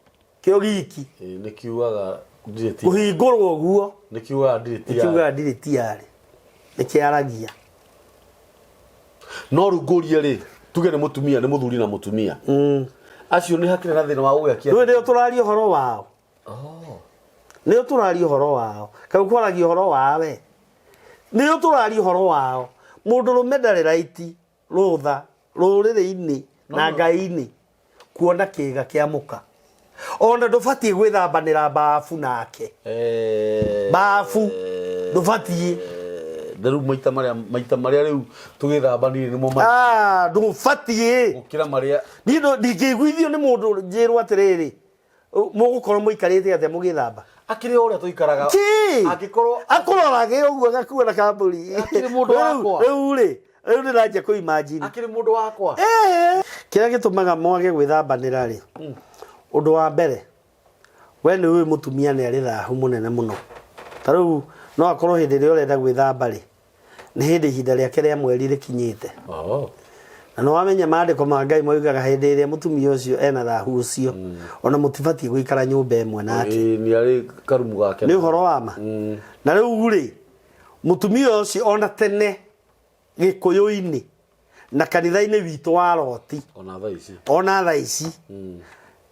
Kĩo giki. Ĩĩ nĩ kiugaga ndirĩ tiarĩ. Kũhingũrwo ũguo. Nĩ kiugaga ndirĩ tiarĩ. Nĩ kiugaga ndirĩ tiarĩ. Nĩ kĩaragia. No rĩu ngũrie rĩ, tuge nĩ mũtumia, nĩ mũthuri na mũtumia. Acio nĩ hakĩrĩ na thĩna wa gũgĩakia. Rĩu nĩo tũraria ũhoro wao. Oh. Nĩo tũraria ũhoro wao. Kaĩ ũkwaragia ũhoro wa we? Nĩo tũraria ũhoro wao. Mũndũrũme ndarĩ raiti rũtha rũrĩrĩ-inĩ na Ngai-inĩ kuona kĩga kĩa mũka. Ona ndũbatiĩ gwĩthambanĩra bafu nake. Bafu ndũbatiĩ. Na rĩu maita marĩa maita marĩa rĩu tũgĩthambanire nĩmo ma Ah, ndũbatiĩ. gũkĩra marĩa Niĩ ndingĩiguithio nĩ mũndũ njĩrwo atĩrĩrĩ, Mũgũkorwo mũikarĩte atĩa mũgĩthamba? Akĩrĩ o ũrĩa tũikaraga. Ti! Angĩkorwo Akũrorage ũguo agakuona kambũri. Akĩrĩ mũndũ wakwa. Rĩu rĩ, rĩu ndĩranjia kũ imagine. Akĩrĩ mũndũ wakwa. Eh. Kĩrĩa gĩtũmaga mwage gwĩthambanĩra rĩ, ũndũ wa mbere, we nĩ ũĩ mũtumia nĩ arĩ thahu mũnene mũno. Ta rĩu no akorwo hĩndĩ ĩrĩa ũrenda gwĩthamba rĩ, nĩ hĩndĩ ihinda rĩake rĩa mweri rĩkinyĩte. Oh. Na nĩ wamenya maandĩko ma Ngai moigaga hĩndĩ ĩrĩa mũtumia ũcio ena thahu ũcio, ona mũtibatiĩ gũikara nyũmba ĩmwe nake. Ĩĩ, nĩ arĩ karumu gake. Nĩ ũhoro wa ma. Na rĩu rĩ, mũtumia ũcio ona tene Gĩkũyũ-inĩ na kanitha-inĩ witũ wa Loti, Ona thaa ici. Ona thaa ici,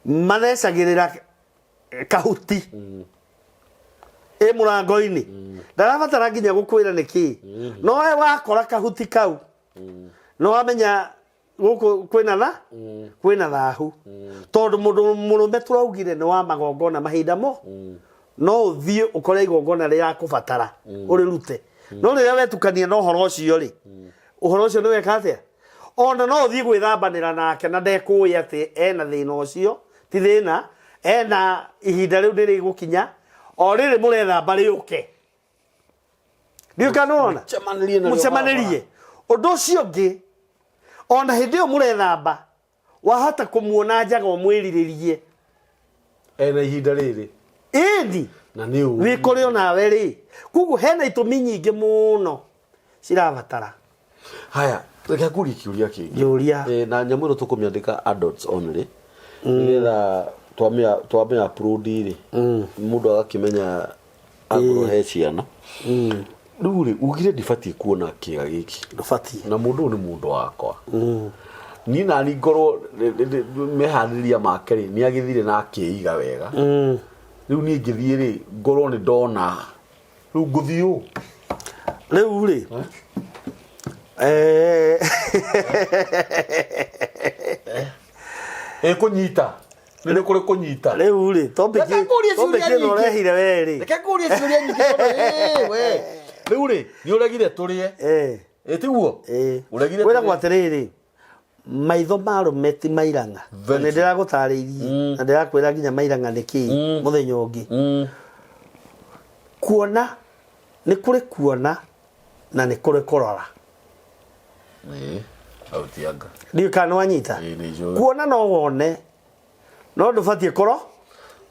mathecagĩrĩra kahuti ĩ mũrango-inĩ. Ndarabatara nginya gũkwĩra nĩ kĩĩ, no we wakora kahuti kau no wamenya gũkũ kwĩna tha kwĩna thahu, tondũ mũndũ mũrũme tũraugire nĩ wa magongona mahinda mo no ũthiĩ ũkore igongona rĩrakũbatara ũrĩrute. No rĩrĩa wetukania na ũhoro ũcio rĩ, ũhoro ũcio nĩ weka atĩa? Ona no ũthiĩ gwĩthambanĩra nake na ndekũĩ atĩ ena thĩna ũcio. Ti thĩna ena, ihinda rĩu nĩ rĩgũkinya o rĩrĩ mũrethamba rĩũke. Ndiũĩ kana nĩwona. Mũcemanĩrie narĩo. Mũcemanĩrie. Ũndũ ũcio ũngĩ, ona hĩndĩ ĩyo mũrethamba, wahota kũmuona njaga ũmwĩrirĩrie. Ena ihinda rĩrĩ. Ĩni. Na nĩ ũru. Wĩkore onawe rĩ. Koguo hena itũmi nyingĩ mũno cirabatara. Haya, reke ngũrie kĩũria kĩngĩ. Njũria. Eh, na nyamũ ĩno tũkũmĩandĩka adults only, nĩgetha twamĩa upload rĩ, mũndũ agakĩmenya angorwo he ciana. Rĩu rĩ, ugire ndibatiĩ kuona kĩga gĩkĩ. Ndũbatiĩ. Na mũndũ ũyũ nĩ mũndũ wakwa. Niĩ nani ngorwo meharĩrĩria make rĩ, nĩ agĩthire na akĩiga wega. Rĩu niĩ ngĩthiĩ rĩ, ngorwo nĩ ndona. Rĩu ngũthiĩ ũ? Rĩu rĩ, eh, Ĩ kũnyita. Nĩ kũrĩ kũnyita. Rĩu rĩ, topic Reke ngũrie topic ciũria ĩno nyingĩ. ũrehire we rĩ. Reke ngũrie ciũria nyingĩ tondũ ĩ, we. Rĩu rĩ, nĩ ũregire tũrĩe. Ĩ tiguo? Ĩ. Ũregire Kwĩragwo tũrĩe. atĩrĩrĩ, maitho ma arũme ti mairang'a. Very Na nĩ true. ndĩragũtarĩirie na ndĩrakwĩra nginya mairang'a nĩ kĩĩ mũthenya ũngĩ. Kuona nĩ kũrĩ kuona na nĩ kũrĩ kũrora. Ĩ, hau ti anga. Ndiũĩ kana nĩ wanyita. Ĩ, nĩ njũĩ. Kuona no wone no ndũbatiĩ kũro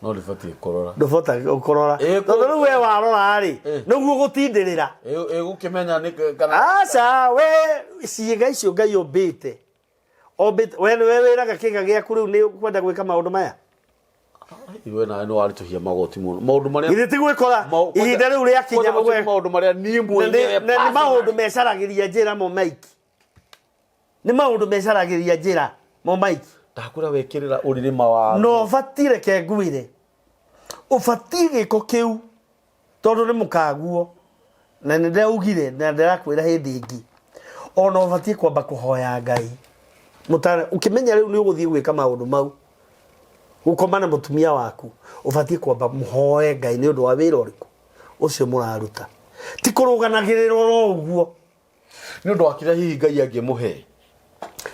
No ndibatiĩ kũrora. Ndũbatiĩ kũrora. Ĩ, tondũ rĩu we warora rĩ, nĩguo gũtindĩrĩra. Ĩ, ĩgũkĩmenya nĩ kana Aca, we ciĩga icio Ngai ombĩte ombĩte, we nĩwe wĩraga kĩga gĩaku rĩu nĩ ũkwenda gwĩka maũndũ maya. We nawe nĩ waritũhia magoti mũno. Maũndũ marĩa Githĩ ti gwĩkora ihinda rĩu rĩakinya Kwanza macio nĩ maũndũ marĩa niĩ na mwenyewe nĩ maũndũ mecaragĩria njĩra mo maiki, nĩ maũndũ mecaragĩria njĩra mo maiki. Ndakwĩra wekĩrĩra ũrĩrĩ mawatho. No ũbatiĩ, reke ngwĩre, ũbatiĩ gĩko kĩu tondũ nĩ mũkaguo na nĩ ndaugire na ndĩrakwĩra hĩndĩ ĩngĩ, ona ũbatiĩ kwamba kũhoya Ngai mũtana ũkĩmenya rĩu nĩ ũgũthiĩ gwĩka maũndũ mau, gũkoma na mũtumia waku. Ũbatiĩ kwamba mũhoe Ngai nĩ ũndũ wa wĩra ũrĩkũ ũcio mũraruta, ti kũrũganagĩrĩra oro ũguo. Nĩ ũndũ wa kĩrĩa hihi Ngai angĩmũhe.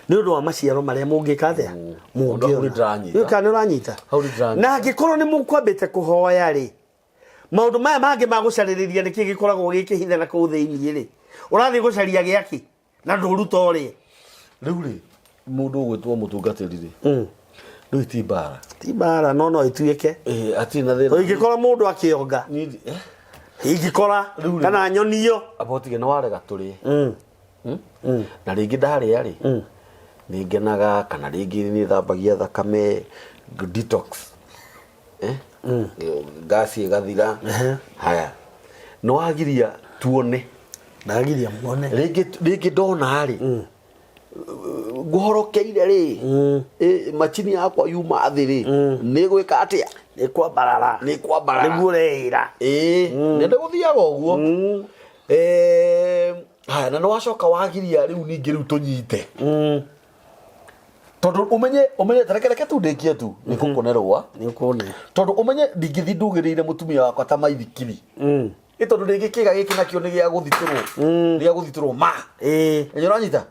Nĩ ũndũ wa maciaro marĩa mũngĩka atĩa. Ũndũ hau nĩ ndĩranyita. Mũngĩona kana nĩ ũranyita. Hau nĩ ndĩranyita. Na angĩkorwo nĩ mũkwambĩte kũhoya rĩ, maũndũ maya mangĩ ma gũcarĩrĩria nĩkĩ gĩkoragwo gĩkĩhithe na kũu thĩinĩ rĩ, ũrathiĩ gũcaria gĩakĩ na ndũruta ũrĩe? Rĩu rĩ, mũndũ ũgwĩtwo mũtungatĩri rĩ, rĩu ti mbara? Ti mbara, no no ĩtuĩke. Ĩ, hatirĩ na thĩna. Ingĩkora mũndũ akĩonga, Niĩ ingĩkora Rĩu rĩ- kana nyonio. Amba ũtige nĩ warega tũrĩe. Na rĩngĩ ndarĩa rĩ, nĩ ngenaga, kana rĩngĩ nĩ thambagia thakame, detox, eh? Ngasi ĩgathira. Haya, nĩ wagiria tuone. Ndagiria muone. Rĩngĩ ndona rĩ, ngũhorokeire rĩ, machini yakwa yuma thĩ rĩ, nĩ gwĩka atĩa? Nĩ kwambarara. Nĩ kwambarara. Nĩguo ũreĩra. Ĩĩ, nĩ gũthiaga ũguo. Haya, na nĩ wacoka wagiria rĩu ningĩ rĩu tũnyite, tondũ ũmenye ta reke tu ndĩkie tu nĩ ngũkũnerwa. Nĩ ũkũne. Tondũ ũmenye ndingĩthiĩ ndugĩrĩire mũtumia wakwa ta maithikiri, ĩ tondũ rĩngĩ kĩga gĩkĩ nakĩo nĩ gĩa gũthitũrwo, nĩ gĩa gũthitũrwo ma. Ĩ ũranyita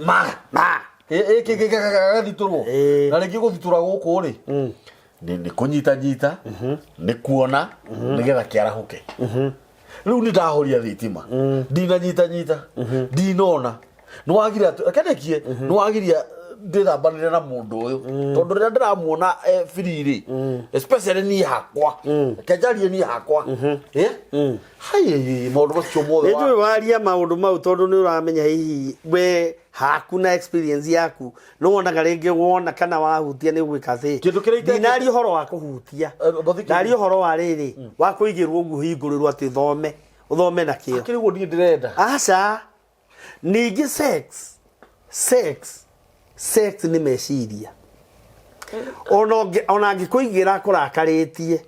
ma Ma. Ĩ gĩgathitũrwo. Ĩĩ. Na rĩngĩ gũthitũra gũkũ rĩ. Nĩ kũnyita nyita, nĩ kuona nĩgetha kĩarahũke. Rĩu nĩ ndahoria thitima, ndinanyita nyita, ndinona, nĩ wagiria, reke ndĩkie, nĩ wagiria ndĩthambanĩre na mũndũ ũyũ, tondũ rĩrĩa ndĩramuona free rĩ, especially niĩ hakwa, reke njarie niĩ hakwa. Eh? Hai, maũndũ macio mothe. Nĩ njũĩ waria maũndũ mau tondũ nĩ ũramenya hihi we haku na experience yaku nĩ wonaga rĩngĩ wona kana wahutia nĩ ũgwĩka atĩ. Kĩndũ kĩrĩa Ndinaria ũhoro wa kũhutia. Eh, Mbathiki- Ndaria ũhoro wa rĩrĩ wa kũigĩrwo ũguo hingũrĩrwo atĩ thome ũthome na kĩo. Akĩrĩ ũguo niĩ ndĩrenda. Aca. Ningĩ sex nĩ meciria. Ona angĩkũigĩra akũrakarĩtie.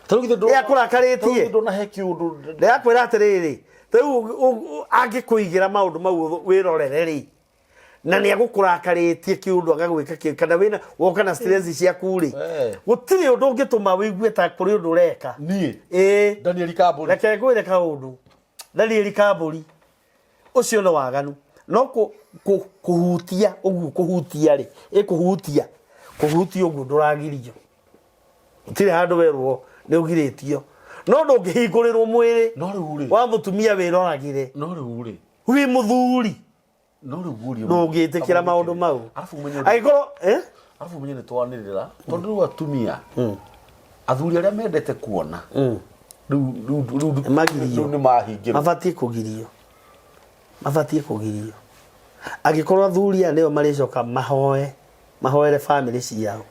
Ta rĩu githĩ Ĩ akũrakarĩtie. Ta rĩu githĩ ndũnahe kĩũndũ. Ndĩrakwĩra atĩrĩrĩ, rĩu angĩkũigĩra maũndũ mau wĩrorere rĩ, na nĩ agũkũrakarĩtie kĩũndũ agagwĩka kĩ kana wĩna woka na stress ciaku rĩ, gũtirĩ ũndũ ũngĩtũma wĩigue ta kũrĩ ũndũ ũreka. Niĩ? Ĩĩ. Daniel Kambũri. Reke ngwĩre kaũndũ. Daniel Kambũri ũcio nĩ waganu. No kũhutia ũguo, kũhutia rĩ, ĩ kũhutia, kũhutia ũguo ndũragirio. Gũtirĩ handũ werwo nĩ ũgirĩtio. No ndũngĩhingũrĩrwo mwĩrĩ No rĩu rĩ. wa mũtumia wĩroragĩre. No rĩu rĩ. Wĩ mũthuri. No rĩu ngũrie. Ndũngĩtĩkĩra maũndũ mau. Arabu ũmenye Angĩkorwo, eh? Arabu ũmenye nĩ twanĩrĩra tondũ rĩu atumia athuri arĩa mendete kuona rĩu Magirio. rĩu nĩ mahingĩrwo. Mabatiĩ kũgirio. Mabatiĩ kũgirio. Angĩkorwo athuri aya nĩo marĩcoka mahoe, mahoere bamĩrĩ ciao.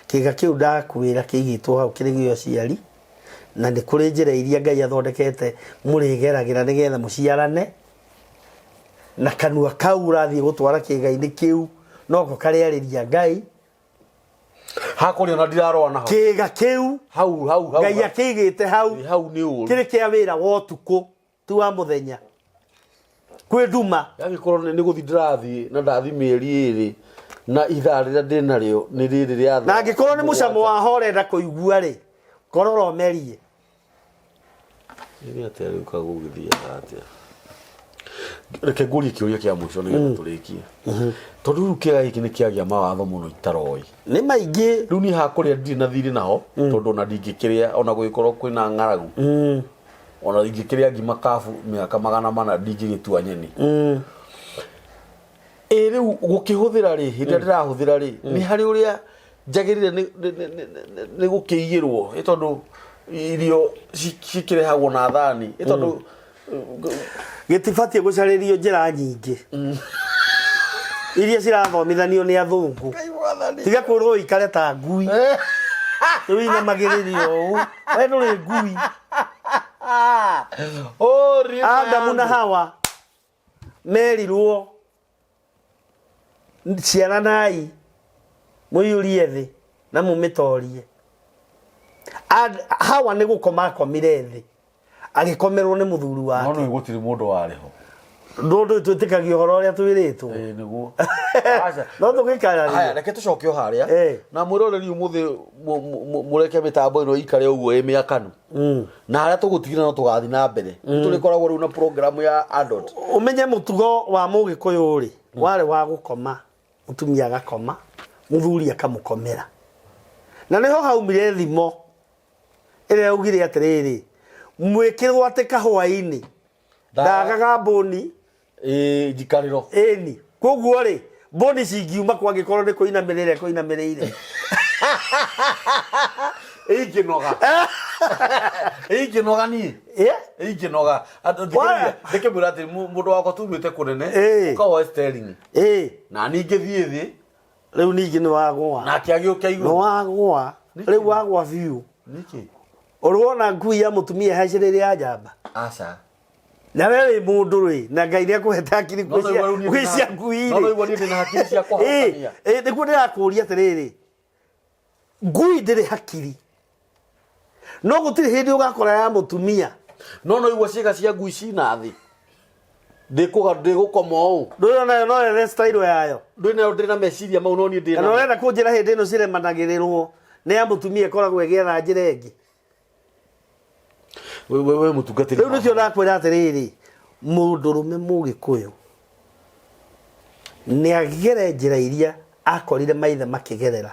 Kĩga kĩu ndakwĩra kĩigĩtwo hau kĩrĩ gĩa ũciari, na nĩ kũrĩ njĩra iria Ngai athondekete mũrĩgeragĩra nĩgetha mũciarane, na kanua kau ũrathiĩ gũtwara kĩga-inĩ kĩu noko karĩarĩria Ngai. Hakũrĩa ona ndirarũa naho. Kĩga kĩu Hau hau hau. Ngai akĩigĩte hau. Ĩ, hau nĩ ũru. Kĩrĩ kĩa wĩra wa ũtukũ ti wa mũthenya. Kwĩ nduma. Yagĩkorwo nĩ gũthiĩ ndĩrathiĩ na ndathiĩ mĩeri ĩrĩ na ithaa rĩrĩa ndĩ narĩo nĩ rĩrĩ rĩa Na angĩkorwo nĩ mũcamo waho ũrenda kũigua rĩ, korora ũmerie. Nĩ atĩa rĩu kagũgĩthiaga atĩa? Reke ngũrie kĩũria kĩa mũico nĩgetha tũrĩkie. Tondũ rĩu kĩga gĩkĩ nĩ kĩagĩa mawatho mũno itaroĩ. Nĩ maingĩ. Rĩu niĩ hakũrĩa ndirĩ na thirĩ naho tondũ ona ndingĩkĩrĩa ona gũgĩkorwo kwĩna ng'aragu. Ona ingĩkĩrĩa ngima kabu mĩaka 400 ndingĩgĩtua nyeni. Ĩ rĩu gũkĩhũthĩra rĩ, hĩndĩ ĩrĩa ndĩrahũthĩra rĩ, nĩ harĩ ũrĩa njagĩrĩire nĩ gũkĩigĩrwo, ĩ tondũ irio cikĩrehagwo na thani, ĩ tondũ Gĩtibatiĩ gũcarĩrio njĩra nyingĩ iria cirathomithanio nĩ athũngũ. Tiga kwĩrwo ũikare ta ngui. Rĩu inamagĩrĩrio ũũ. We ndũrĩ ngui. Adamu na Hawa merirwo ciaranai mũiyũrie thĩ na mũmĩtorie. Hawa nĩ gũkoma akomire thĩ agĩkomerwo nĩ mũthuri No wake. nĩ gũtirĩ mũndũ warĩ ho. Ndũ twĩtĩkagia ũhoro ũrĩa twĩrĩtwo. Ĩĩ nĩguo. Aca. No tũgĩkarania. Haya, reke tũcoke o harĩa. Eh. Na mwĩroreri ũmũthĩ mũreke mĩtambo ĩno ĩikare ũguo ĩ mĩakanu. Na harĩa tũgũtigĩra no tũgathiĩ na mbere. Tũrĩkoragwo rĩu na program ya adult. Ũmenye mũtugo wa mũgĩkũyũ rĩ, warĩ wa gũkoma, mũtumia agakoma, mũthuri akamũkomera. Na nĩho haumire thimo ĩrĩa yaugire atĩrĩrĩ, mwĩkĩrwo atĩ kahũa-inĩ ndagaga mbũni. Ĩĩ, njikarĩro. Ĩni. Koguo rĩ, mbũni cingiuma kwangĩkorwo nĩ kũinamĩrĩra kũinamĩrĩire. Ingĩnoga. Ingĩnoga niĩ. Ĩ? Ingĩnoga. Waya. Ndĩkĩmwĩra atĩ mũndũ wakwa tumĩte kũnene, Ĩĩ. ũkawoe steering. Ĩ. Na niĩ ingĩthiĩ thĩ, Rĩu ningĩ nĩ wagũa. Nake agĩũka Nĩ igũrũ. wagũa. Rĩu wagũa biũ. Nĩkĩ? Ũrĩ wona ngui ya mũtumia ĩhaicĩrĩire ya njamba? Aca. Na we wĩ mũndũ rĩ, na Ngai nĩ akũhete hakiri No no igua rĩu niĩ gwĩ ndĩna- cia ngui no no rĩ. igua niĩ ndĩna hakiri cia Ĩ, kũhakania. ĩ, nĩguo ndĩrakũria atĩrĩrĩ, ngui ndĩrĩ hakiri, no gũtirĩ hĩndĩ ũgakora ya mũtumia. No no igua ciĩga cia ngui cina thĩ. Ndĩkũga ndĩgũkoma ũũ. Ndũrĩ onayo no ethe style yayo. Ndũrĩ nayo ndĩrĩ na meciria mau no niĩ ndĩ Kana namo. ũrenda kũnjĩra hĩndĩ ĩno ciremanagĩrĩrwo nĩ ya mũtumia ĩkoragwo ĩgĩetha njĩra ĩngĩ. We we we mũtungatĩri. Rĩu nĩkĩo ndakwĩra atĩrĩrĩ, mũndũrũme mũgĩkũyũ nĩ agere njĩra iria akorire maithe makĩgerera.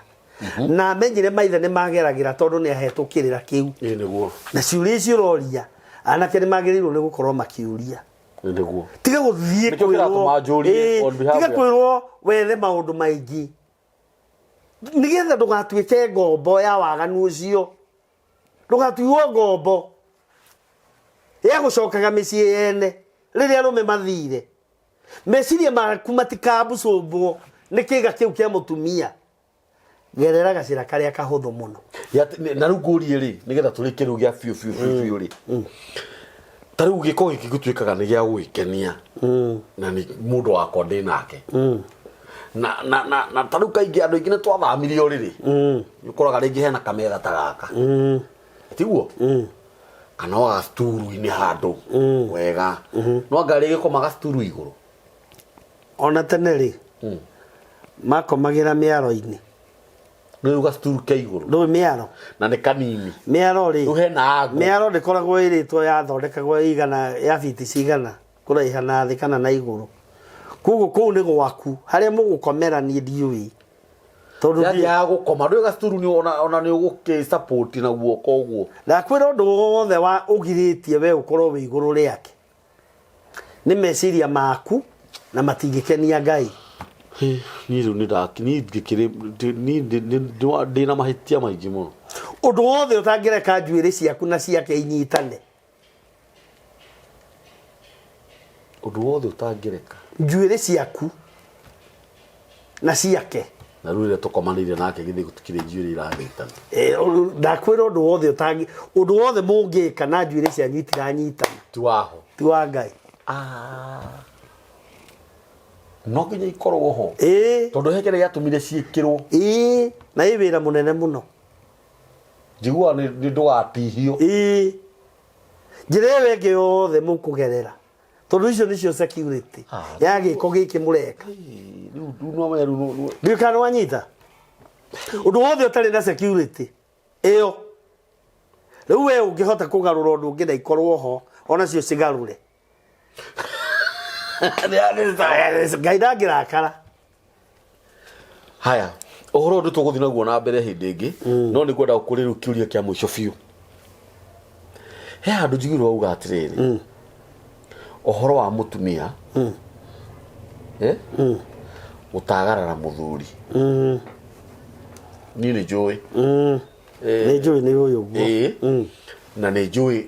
Na amenyire maithe nĩ mageragĩra tondũ nĩ ahetwo kĩrĩra kĩu. Ĩĩ nĩguo. Na ciũria icio ũroria, anake nĩ magĩrĩirwo nĩ gũkorwo makĩũria. Ĩĩ nĩguo. Tiga gũthiĩ Nĩkĩo kĩratũma njũrie Ĩĩ, on behalf tiga ya- kwĩrwo wethe maũndũ maingĩ nĩgetha ndũgatuĩke ngombo ya waganu ũcio, ndũgatuo ngombo ya gũcokaga mĩciĩ yene rĩrĩa arũme mathire. Meciria maku matikabucũmbwo nĩ kĩga kĩu kĩa mũtumia. Gerera gacĩra karĩa kahũthũ mũno. Na rĩu ngũrie rĩ, nĩgetha tũrĩkie rĩu gĩa biũ biũ biũ biũ rĩ, ta rĩu gĩko gĩkĩ gĩtuĩkaga nĩ gĩa gũgĩkenia na nĩ mũndũ wakwa ndĩ nake na na na na ta rĩu kaingĩ andũ aingĩ nĩ twathamirio rĩrĩ, nĩ ũkoraga rĩngĩ hena kametha ta gaka, tiguo, kana o gacuturu-inĩ handũ wega, no anga rĩgĩkoma gacuturu igũrũ. Ona tene rĩ, makomagĩra mĩaro-inĩ. Rĩu gacuturu ke igũrũ. Ndũĩ mĩaro? Na nĩ kanini. Mĩaro rĩ, Rĩu hena ango. Mĩaro ndĩkoragwo ĩrĩtwo yathondekagwo igana ya biti cigana kũraiha na thĩ kana na igũrũ. Koguo kũu nĩ gwaku, harĩa mũgũkomera niĩ ndiũĩ. Tondũ Yaani ya gũkoma ndũĩ gacuturu nĩ ona ona nĩ ũgũkĩ support na guoko ũguo. Ndakwĩra ũndũ wothe wa ũgirĩtie we ũkorwo wĩ igũrũ rĩake. Nĩ meciria maku na matingĩkenia Ngai. Hĩ, niĩ rĩu nĩ ndaki niĩ ngĩkĩrĩ niĩ ndĩ na mahĩtia maingĩ mũno. Ũndũ wothe ũtangĩreka njuĩrĩ ciaku na ciake inyitane. Ũndũ wothe ũtangĩreka. Njuĩrĩ ciaku na ciake. Na rĩu rĩrĩa tũkomanĩire nake githĩ gũtikĩrĩ njuĩrĩ iranyitana. Eh, ndakwĩra ũndũ wothe ũtangi ũndũ wothe mũngĩka na njuĩrĩ cianyu itiranyitana. Ti waho. Ti wa Ngai. Ah. No nginya ikorwo ho. Ĩĩ. Tondũ he kĩrĩa gĩatũmire ciĩkĩrwo. Ĩĩ, na ĩ wĩra mũnene mũno. Njiguaga nĩ ndũgatihio. Ĩĩ. Njĩra ĩyo ĩngĩ yothe mũkũgerera. Tondũ icio nĩcio security Ah. ya gĩko gĩkĩ mũreka. Rĩu rĩu no menya rĩu Ndiũĩ kana nĩwanyita. Ũndũ wothe ũtarĩ na security ĩyo. Rĩu we ũngĩhota kũgarũra ũndũ ũngĩ na ikorwo ho, onacio cigarũre. Ngai ndangĩrakara. Haya, ũhoro ũyũ tũgũthiĩ naguo na mbere hĩndĩ ĩngĩ, no nĩ ngwenda gũkũria rĩu kĩũria kĩa mũico biũ. He handũ njiguire wauga atĩrĩrĩ, ũhoro wa mũtumia eh, gũtagarara mũthuri. Niĩ nĩ njũĩ. Nĩ njũĩ nĩ ũyũ ũguo. Ĩĩ. Na nĩ njũĩ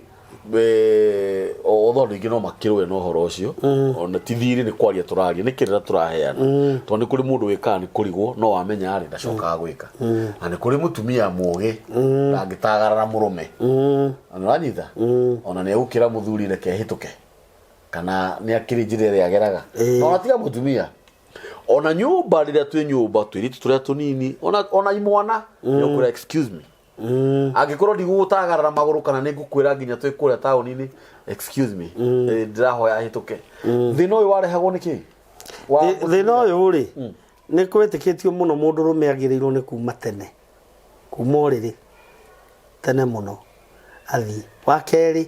although andũ aingĩ no makĩrũe na ũhoro ũcio, ona ti thirĩ, nĩ kwaria tũraria, nĩ kĩrĩra tũraheana, tondũ nĩ kũrĩ mũndũ wĩkaga nĩ kũrigwo, no wamenya rĩ, ndacokaga gwĩka, na nĩ kũrĩ mũtumia mũgĩ ndangĩtagarara mũrũme. Na nĩũranyita, ona nĩ egũkĩra mũthuri reke hĩtũke, kana nĩ akĩrĩ njĩra ĩrĩa ageraga. Na ona tiga mũtumia, ona nyũmba, rĩrĩa twĩ nyũmba tũirĩtu tũrĩa tũnini, ona imwana, nĩ ũkwĩra excuse me angĩkorwo ndigũgũtagarara magũrũ, kana nĩ ngũkwĩra nginya twĩ kũrĩa taũni-inĩ, excuse me, ndĩrahoya hĩtũke. Thĩna ũyũ warehagwo nĩ kĩ? Thĩna ũyũ rĩ, nĩ kwĩtĩkĩtio mũno mũndũrũme agĩrĩirwo nĩ kuma tene, kuma ũrĩrĩ tene mũno athiĩ. Wa kerĩ,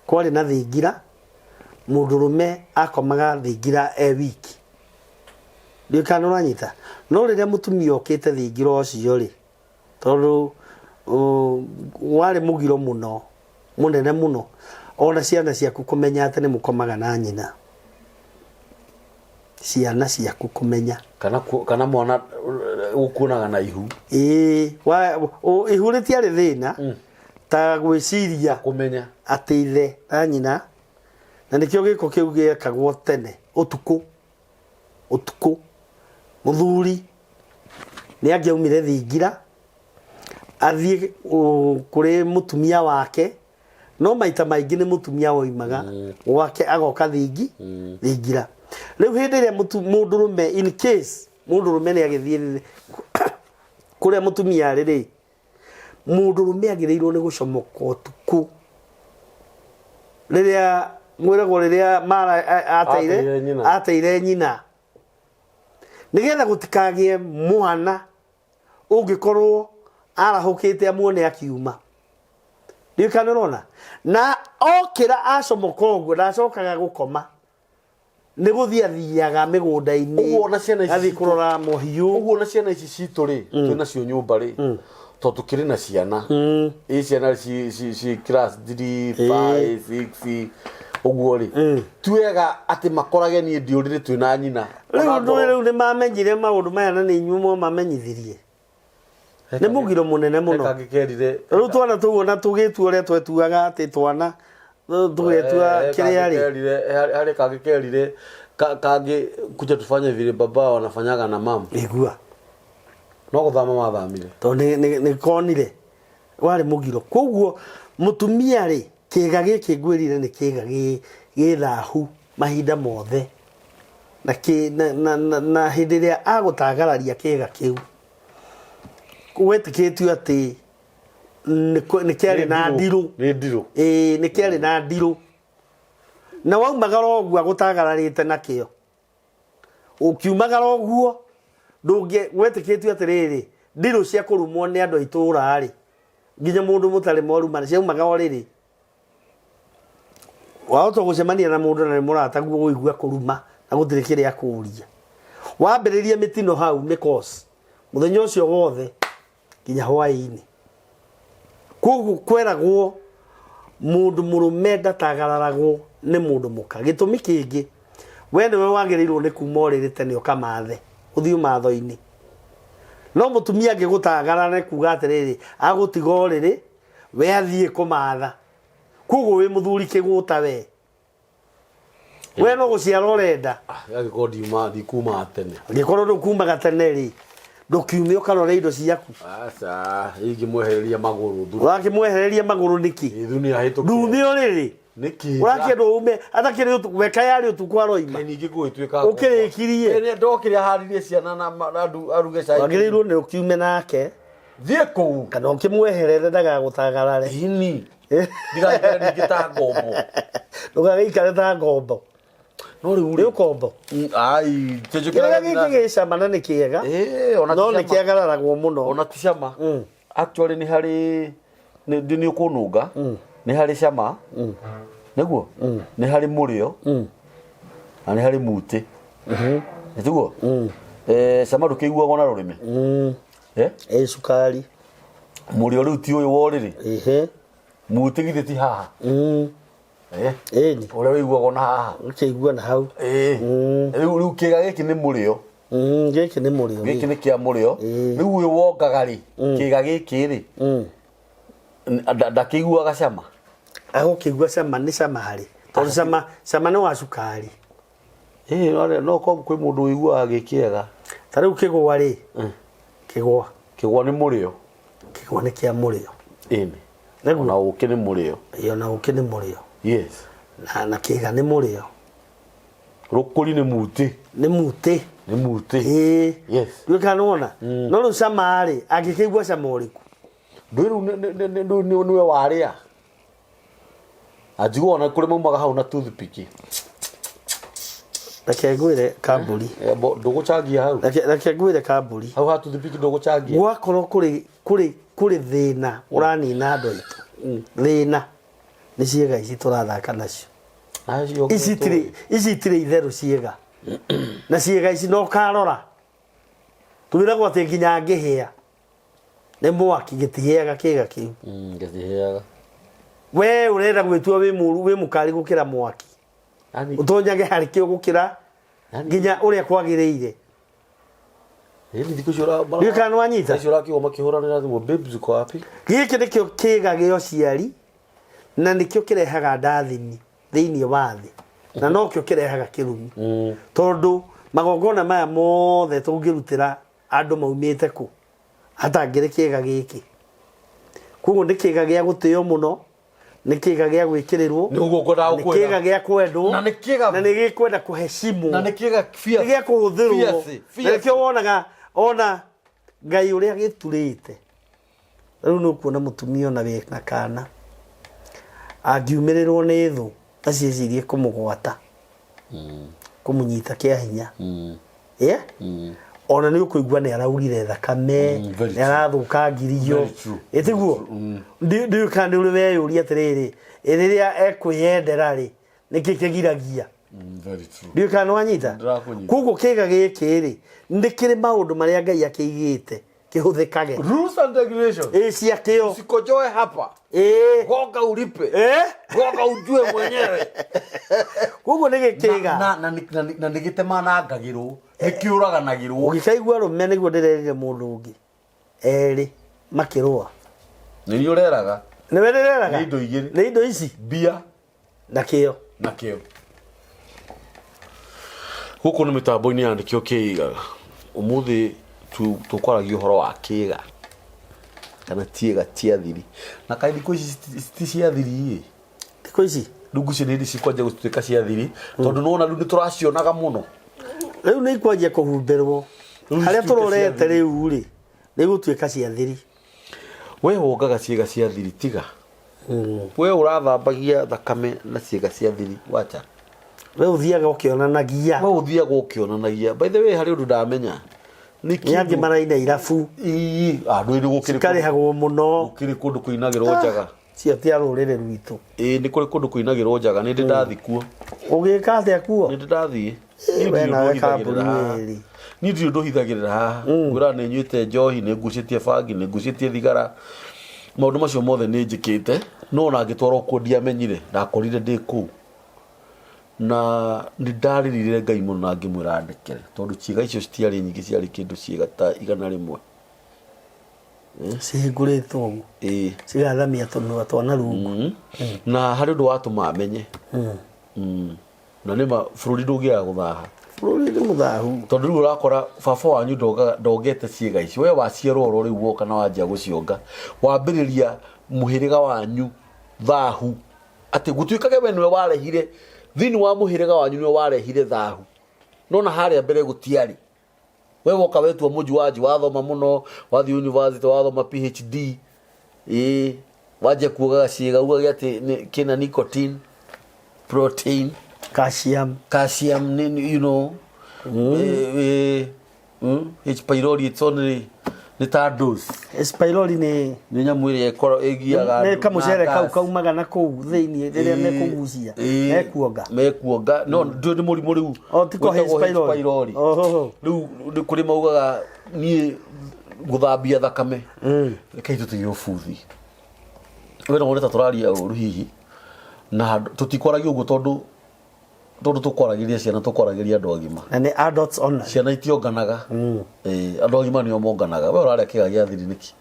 kwarĩ na thingira, mũndũrũme akomaga thingira e wiki. Ndiũĩ kana nĩ ũranyita. No rĩrĩa mũtumia okĩte thingira ũcio rĩ, tondũ warĩ mũgiro mũno mũnene mũno ona ciana ciaku kũmenya atĩ nĩ mũkomaga na nyina. Ciana ciaku kũmenya. Kana mwana ũkuonaga na ihu. Ĩĩ, ihu rĩtiarĩ thĩna ta gwĩciria kũmenya atĩ ithe na nyina, na nĩkĩo gĩko kĩu gĩekagwo tene ũtukũ. Ũtukũ mũthuri nĩ angĩaumire thingira athiĩ kũrĩ mũtumia wake, no maita maingĩ nĩ mũtumia woimaga gwake agoka thingira. Rĩu hĩndĩ ĩrĩa mũndũrũme, in case mũndũrũme nĩ agĩthiĩ kũrĩa mũtumia arĩ rĩ, mũndũrũme agĩrĩirwo nĩ gũcomoka ũtukũ rĩrĩa mwĩragwo rĩrĩa mara ateire Ateire nyina. Ateire nyina, nĩgetha gũtikagĩe mwana ũngĩkorwo arahũkĩte amuone akiuma. Ndiũĩ kana nĩũrona. Na okĩra acomoka ũguo ndacokaga gũkoma. Nĩ gũthiĩ athiaga mĩgũnda-inĩ. Ũguo ona ciana ici athiĩ citũ- kũrora mohiũ. Ũguo na ciana ici citũ rĩ, twĩ nacio nyũmba rĩ, tondũ tũkĩrĩ na ciana ĩ ciana ci class 3, 5, 6 ũguo rĩ, ti wega atĩ makorage niĩ ndiũrĩrĩ twĩ na nyina. Rĩu Ona ndũĩ rĩu nĩ mamenyire maũndũ maya na nĩ inyuĩ mwamamenyithirie. Nĩ mũgiro mũnene mũno. Kangĩ kerire Rĩu twana tũu ona tũgĩtua ũrĩa twetuaga atĩ twana tũgetua kĩrĩa rĩ. Harĩ kangĩ kerire kangĩ kuja tufanye vile baba wanafanyaga na mama. Igua. No gũthama mathamire. Tondũ nĩ konire warĩ mũgiro. Koguo mũtumia rĩ, kĩga gĩkĩ ngwĩrire nĩ kĩga gĩ thahu mahinda mothe. Na kĩ, na, na, na, na hĩndĩ ĩrĩa agũtagararia kĩga kĩu, wetĩkĩtio atĩ nĩ kĩarĩ na ndirũ. Nĩ ndirũ. Ĩĩ, nĩ kĩarĩ na ndirũ. Na waumagara ũguo agũtagararĩte nakĩo. Ũkiumagara ũguo, ndũngĩ, wetĩkĩtio atĩrĩrĩ, ndirũ cia kũrumwo nĩ andũ a itũũra rĩ, nginya mũndũ mũtarĩ mwarumana, ciaumaga o rĩrĩ. Wahota gũcemania na mũndũ na nĩ mũrataguo ũigua kũruma na gũtirĩ kĩrĩa akũria. Wambĩrĩria mĩtino hau nĩ cause mũthenya ũcio wothe nginya hwaĩ-inĩ. Koguo kweragwo mũndũ mũrũme ndatagararagwo nĩ mũndũ mũka. Gĩtũmi kĩngĩ, we nĩwe wagĩrĩirwo nĩ kuma ũrĩrĩ tene ũkamathe, ũthiĩ matho-inĩ. No mũtumia angĩgũtagarara nĩ kuga atĩrĩrĩ, agũtiga ũrĩrĩ, we athiĩ kũmatha. Koguo wĩ mũthuri kĩgũta we. We no gũciara ũrenda. Angĩkorwo ndiuma ndikuuma tene. Angĩkorwo ndũkumaga tene rĩ, ndũkiume ũkarore indo ciaku. Aca, ingĩmwehereria magũrũ thu. Ũrakĩmwehereria magũrũ nĩkĩ? Thu nĩ ahĩtũkire. Ndume ũrĩrĩ. Nĩkĩ? Ũrakĩenda ume atakĩrĩ ũtukũ, we kaĩ arĩ ũtukũ aroima. Kaĩ ningĩ gũgĩtuĩka Ũkĩrĩkirie. Nĩ ndokire aharĩrie ciana na aruge cai. Wagĩrĩirwo nĩ ũkiume nake. Thiĩ kũu. Kana ũkĩmweherere ndagagũtagarare. Ini. Ndigaikare ningĩ ta ngombo. Ndũgagĩikare ta ngombo. No rĩu Nĩ ũkombo. Ai, Kĩrĩa gĩkĩ gĩ cama na nĩ kĩega. Eh, ona No ti nĩ cama. kĩagararagwo mũno. Ona ti cama. Actually nĩ harĩ nĩ ũkũnũnga. Nĩ harĩ cama. Nĩguo? Nĩ harĩ mũrĩo. Na nĩ harĩ mutĩ. Nĩ tiguo? Cama ndũkĩiguagwo na rũrĩmĩ. Eh? Ĩ cukari. Mũrĩo rĩu ti ũyũ wa ũrĩrĩ. Ehe. Mutĩ githĩ ti haha. Eh? Ĩni. Ũrĩa wĩiguagwo na haha. Ũkĩigua na hau. Ĩĩ. Rĩu kĩga gĩkĩ nĩ mũrĩo. Gĩkĩ nĩ mũrĩo. Gĩkĩ nĩ kĩa mũrĩo. Rĩu ũyũ wongaga rĩ, kĩga gĩkĩ rĩ, ndakĩiguaga cama. Agũkĩigua cama nĩ cama harĩ. Tondũ cama nĩ wa cukari. Ĩĩ, no korwo kwĩ mũndũ ũiguaga gĩ kĩega. Ta rĩu kĩgwa rĩ, kĩgwa. Kĩgwa nĩ mũrĩo. Kĩgwa nĩ kĩa mũrĩo. Ĩni. Nĩguo. Ona ũkĩ nĩ mũrĩo. Ĩĩ, ona ũkĩ nĩ mũrĩo. Yes. Na kĩga nĩ mũrĩo. Rũkũri nĩ mutĩ. Nĩ mutĩ. Nĩ mutĩ. Ĩĩ. Yes. Ndiũĩ kana nĩwona. No rĩu cama rĩ, angĩkĩigua cama ũrĩkũ? Ndũĩ rĩu nĩwe warĩa. Anjigua ona kũrĩ maumaga hau na toothpick. Reke ngwĩre kambũri. Ndũgũchangia hau. Reke ngwĩre kambũri. Hau ha toothpick ndũgũchangia. Gwakorwo kũrĩ thĩna ũranina andũ aitũ. Thĩna nĩ ciĩga ici tũrathaka nacio. Acio Ici itirĩ itherũ ciĩga. Na ciĩga ici no ũkarora. Twĩragwo atĩ nginya ngĩhĩa. Nĩ mwaki gĩtihĩaga kĩga kĩu. Gĩtihĩaga. We ũrenda gwĩtua wĩ mũru, wĩ mũkari gũkĩra mwaki. Ũtonyage harĩ kĩo gũkĩra nginya ũrĩa kwagĩrĩire. Ĩni thikũ icio Ndiũĩ kana nĩwanyita? Icio ũrakiuga makĩhũranĩra thimũ, babes uko wapi? Gĩkĩ nĩkĩo kĩga gĩa ũciari na nĩkĩo kĩrehaga ndathimi thĩinĩ wa thĩ na nokĩo kĩrehaga kĩrumi. Tondũ magongona maya mothe tũngĩrutĩra andũ maumĩte kũ atangĩrĩ kĩga gĩkĩ. Koguo nĩ kĩga gĩa gũtĩo mũno, nĩ kĩga gĩa gwĩkĩrĩrwo, Nĩ ũguo ngwendaga nĩ gũkwĩra. kĩga gĩa kwendwo, Na nĩ kĩga- na nĩ gĩkwenda kũheshimwo. Na nĩ kĩga Nĩ gĩa kũhũthĩrwo. Fierce, Na fierce. nĩkĩo wonaga ona Ngai ũrĩa gĩturĩte. Rĩu nĩ ũkuona mũtumia ona wĩna kana angiumĩrĩrwo nĩ thũ aciĩcirie kũmũgwata, kũmũnyita kĩa hinya. Yeah? Ona nĩ ũkũigua nĩ araurire thakame, Very nĩ arathũkangirio. Very true. Ĩtiguo? Ndiũĩ kana nĩ ũrĩ weyũria atĩrĩrĩ, ĩ rĩrĩa ekwĩyendera rĩ, nĩkĩ kĩgiragia? Very true. Ndiũĩ kana nĩwanyita. Ndĩrakũnyita. Koguo kĩga gĩkĩ rĩ, nĩ kĩrĩ maũndũ marĩa Ngai akĩigĩte kĩhũthĩkage. Rules and regulations. Ĩ ciakĩo. Usikojoe hapa. Ĩ. Goka ulipe. Ĩ. Goka ujue mwenyewe. Koguo nĩ gĩkĩga. Na nĩ gĩtemanangagĩrwo, nĩ kĩũraganagĩrwo. Ũgĩkaigua rũme nĩguo ndĩrerire mũndũ ũngĩ. Erĩ makĩrũa. Nĩ niĩ ũreraga. Nĩwe ndĩreraga? Nĩ indo igĩrĩ. Nĩ indo ici. Mbia Na kĩo. Na kĩo. Gũkũ nĩ mĩtambo-inĩ ya nĩkĩo kĩigaga. Ũmũthĩ tũkwaragia ũhoro wa kĩga kana tiĩga cia thiri. Na kaĩ thikũ ici ti cia thiri ĩ? Thikũ ici? Rĩu ngwĩciria nĩ hĩndĩ cikwanjia gũtuĩka cia thiri tondũ nĩwona rĩu nĩ tũracionaga mũno. Rĩu nĩ ikwanjia kũhumbĩrwo. Rĩu Harĩa cituĩke cia tũrorete thiri. rĩu rĩ, nĩ igũtuĩka cia thiri. We wongaga ciĩga cia thiri tiga. We ũrathambagia thakame na ciĩga cia thiri wacha. We ũthiaga ũkĩonanagia. We ũthiaga ũkĩonanagia. By the way harĩ ũndũ ndamenya. Nĩ Nĩ angĩ kĩndũ maraina irabu. Ii, andũ ĩrĩ gũkĩrĩ Cikarĩhagwo mũno. gũkĩrĩ kũndũ kũinagĩrwo njaga. Cio ti a rũrĩrĩ rwitũ. Ĩĩ nĩ kũrĩ kũndũ kũinagĩrwo njaga, nĩ ndĩ ndathiĩ kuo. Ũgĩka atĩa kuo? Nĩ ndĩ ndathiĩ. Niĩ We ndirĩ nawe ũndũ kambuni hithagĩrĩra haha. ĩrĩ. Niĩ ndirĩ ũndũ hithagĩrĩra haha. Ngwĩraga nĩ nyuĩte njohi, nĩ ngucĩtie bangi, nĩ ngucĩtie thigara. Maũndũ macio mothe nĩ njĩkĩte, no ona ngĩtwarwo kuo ndiamenyire, ndakorire ndĩ kũu. Na nĩ ndarĩrire Ngai mũno na ngĩmwĩra andekere, tondũ ciĩga icio citiarĩ nyingĩ, ciarĩ kĩndũ ciĩga ta 100. Cihingũrĩtwo ũguo. Ĩĩ. Cigathamia tũnua twa na rungu. Na harĩ ũndũ watũma menye. Na nĩma bũrũri ndũngĩaga gũthaha. Bũrũri nĩ mũthahu. Tondũ rĩu ũrakora baba wanyu ndongete ciĩga icio. We waciarwo oro rĩu woka na wanjia gũcionga. Wambĩrĩria mũhĩrĩga wanyu thahu. Atĩ gũtuĩkage we nĩwe warehire, thĩinĩ wa mũhĩrĩga wanyu nĩwe warehire thahu. No na harĩa mbere gũtiarĩ. We woka wetua mũjuaji, wathoma mũno, wathiĩ university, wathoma PhD, ĩĩ, wanjia kuogaga ciĩga, ugage atĩ kĩna nicotine, protein, Calcium. Calcium, nĩ, you know, H pylori, it's only nĩ ta dose. H pylori nĩ Nĩ nyamũ ĩrĩa ĩgiaga nĩ andũ kamũcere na kau gas. kaumaga na kũu thĩinĩ rĩrĩa mekũgucia, mekuonga. Mekuonga. No ndũĩ nĩ mũrimũ rĩu O, ti ko H wĩtagwo H pylori. pylori. Oho. Rĩu nĩ kũrĩ maugaga niĩ gũthambia thakame. Rekei tũtige ũbuthi. We no wone ta tũraria ũru hihi. Na tũtikwaragia ũguo tondũ tũkwaragĩria ciana, tũkwaragĩria andũ agima. Na nĩ adults only. Ciana itionganaga. Andũ agima nĩo monganaga. We ũrarĩa kĩga gĩa thiri nĩkĩ?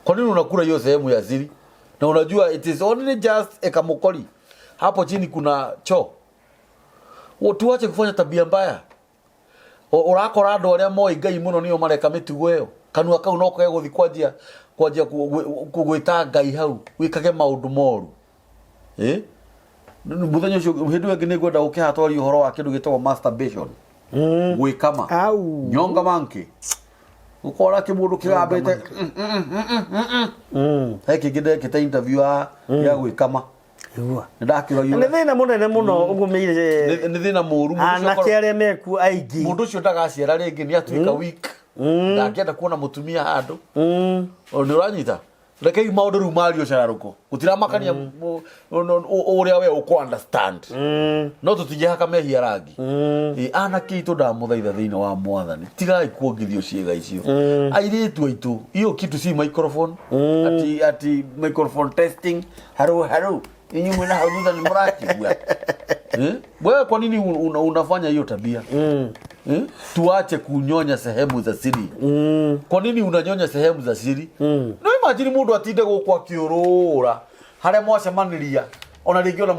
Kwa nini unakula hiyo sehemu ya siri? Na unajua it is only just a kamokori. Hapo chini kuna choo. Tuache kufanya tabia mbaya. Ũrakora andũ arĩa moĩ Ngai mũno nĩo mareka mĩtugo ĩyo. Kanua kau no kage gũthiĩ kwanjia gwĩta Ngai hau, wĩkage maũndũ moru. Mũthenya ũcio hĩndĩ ĩyo ĩngĩ nĩngwenda gũke haha twarie ũhoro wa kĩndũ gĩtagwo masturbation. Gwĩkama. Au. Nyonga monkey. Ũkora kĩmũndũ kĩgambĩte. He kĩngĩ ndekĩte interview ya gwĩkama. Igua. Nĩ ndakĩũragio. Nĩ thĩna mũnene mũno ũgũmĩire. Nĩ thĩna mũũru. Mũndũ ũcio Anake akorwo- arĩa mekuo aingĩ. Mũndũ ũcio ndagaciara rĩngĩ, nĩ atuĩka weak. Ndangĩenda kuona mũtumia handũ. O, nĩ ũranyita? Rekei maũndũ rĩu mario cararũko. Gũtiramakania ũrĩa we ũkũ understand. No tũtingĩhaka mehia rangi. Ĩ, anake aitũ ndamũthaitha thĩinĩ wa Mwathani. Tigai kuongithio ciĩga icio. Airĩtu aitũ, hiyo kitu si microphone. Ati microphone testing. Haru, haru. Inyuĩ mwĩna hau thutha nĩ mũrakĩigua. Wewe kwa nini unafanya hiyo tabia? Tuache kunyonya sehemu za siri. Kwa nini unanyonya sehemu za siri? No imagine mundu atinde gũkũ akĩũrũra harĩa mwacemanĩria, ona rĩngĩ ona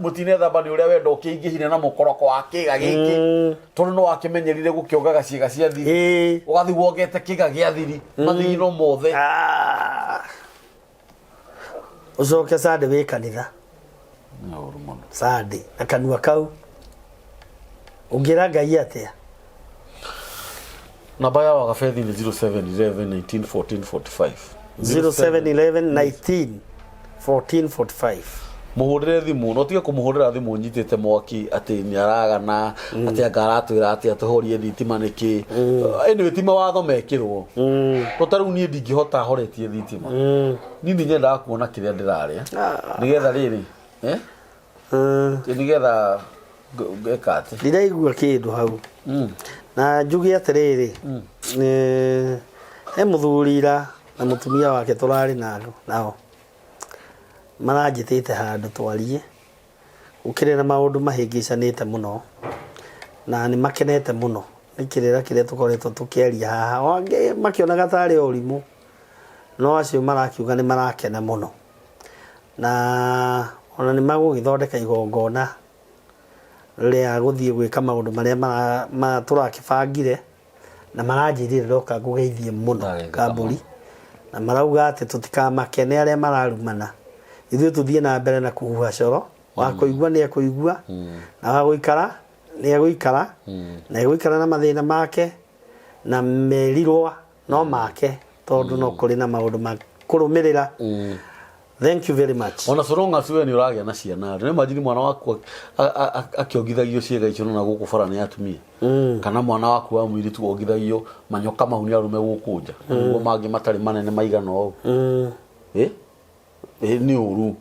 mũtinethamba nĩ ũrĩa wenda ũkĩingĩhire na mũkoroko wa kĩga gĩkĩ. Tondũ no wakĩmenyerire gũkĩongaga ciĩga cia thiri. Ũgathiĩ wongete kĩga gĩa thiri, mathigino mothe. Ũcoke Sunday wĩ kanitha. Nĩ ũru mũno. Sunday na kanua kau. Ũngĩra Ngai atĩa? Namba ya Wagabethi nĩ zero seven eleven nineteen fourteen forty five. Zero seven eleven nineteen fourteen forty five. Mũhũrĩre thimũ, no tige kũmũhũrĩra thimũ nyitĩte mwaki atĩ nĩ aragana, atĩ anga aratwĩra atĩ atũhorie thitima nĩkĩ. Anyway, ti mawatho mekĩrwo. To ta rĩu niĩ ndingĩhota horetie thitima. Niĩ nĩ nyendaga kuona kĩrĩa ndĩrarĩa. Nĩgetha rĩrĩ, Nĩgetha Ngeka atĩ Ndiraigua kĩndũ hau. Na njuge atĩrĩrĩ, he mũthuri ira na mũtumia wake tũrarĩ nao maranjĩtĩte handũ twarie, gũkĩrĩ na maũndũ mahĩngĩcanĩte mũno na nĩ makenete mũno nĩ kĩrĩra kĩrĩa tũkoretwo tũkĩaria haha. O angĩ makĩonaga tarĩ ũrimũ, no acio marakiuga nĩ marakena mũno, na ona nĩ magũgĩthondeka igongona rĩa gũthiĩ gwĩka maũndũ marĩa tũrakĩbangire, na maranjĩrire ndoka ngũgeithie mũno Ndageithĩka kambũri, na marauga atĩ tũtikamake nĩ arĩa mararumana, ithuĩ tũthiĩ na mbere na kũhuha coro, wa kũigua nĩ ekũigua, na wa gũikara nĩ egũikara, na egũikara na mathĩna make na merirwa no make, tondũ no kũrĩ na maũndũ ma kũrũmĩrĩra. Thank you very much. Ona so long as we nĩ ũragĩa na ciana rĩ, imagine mwana waku akĩongithagio ciĩga icio na gũkũ bara nĩ atumia, kana mwana waku wa mũirĩtu ongithagio manyoka mau nĩ arũme gũkũ nja, na nĩguo mangĩ matarĩ manene maigana ũũ. Nĩ ũru.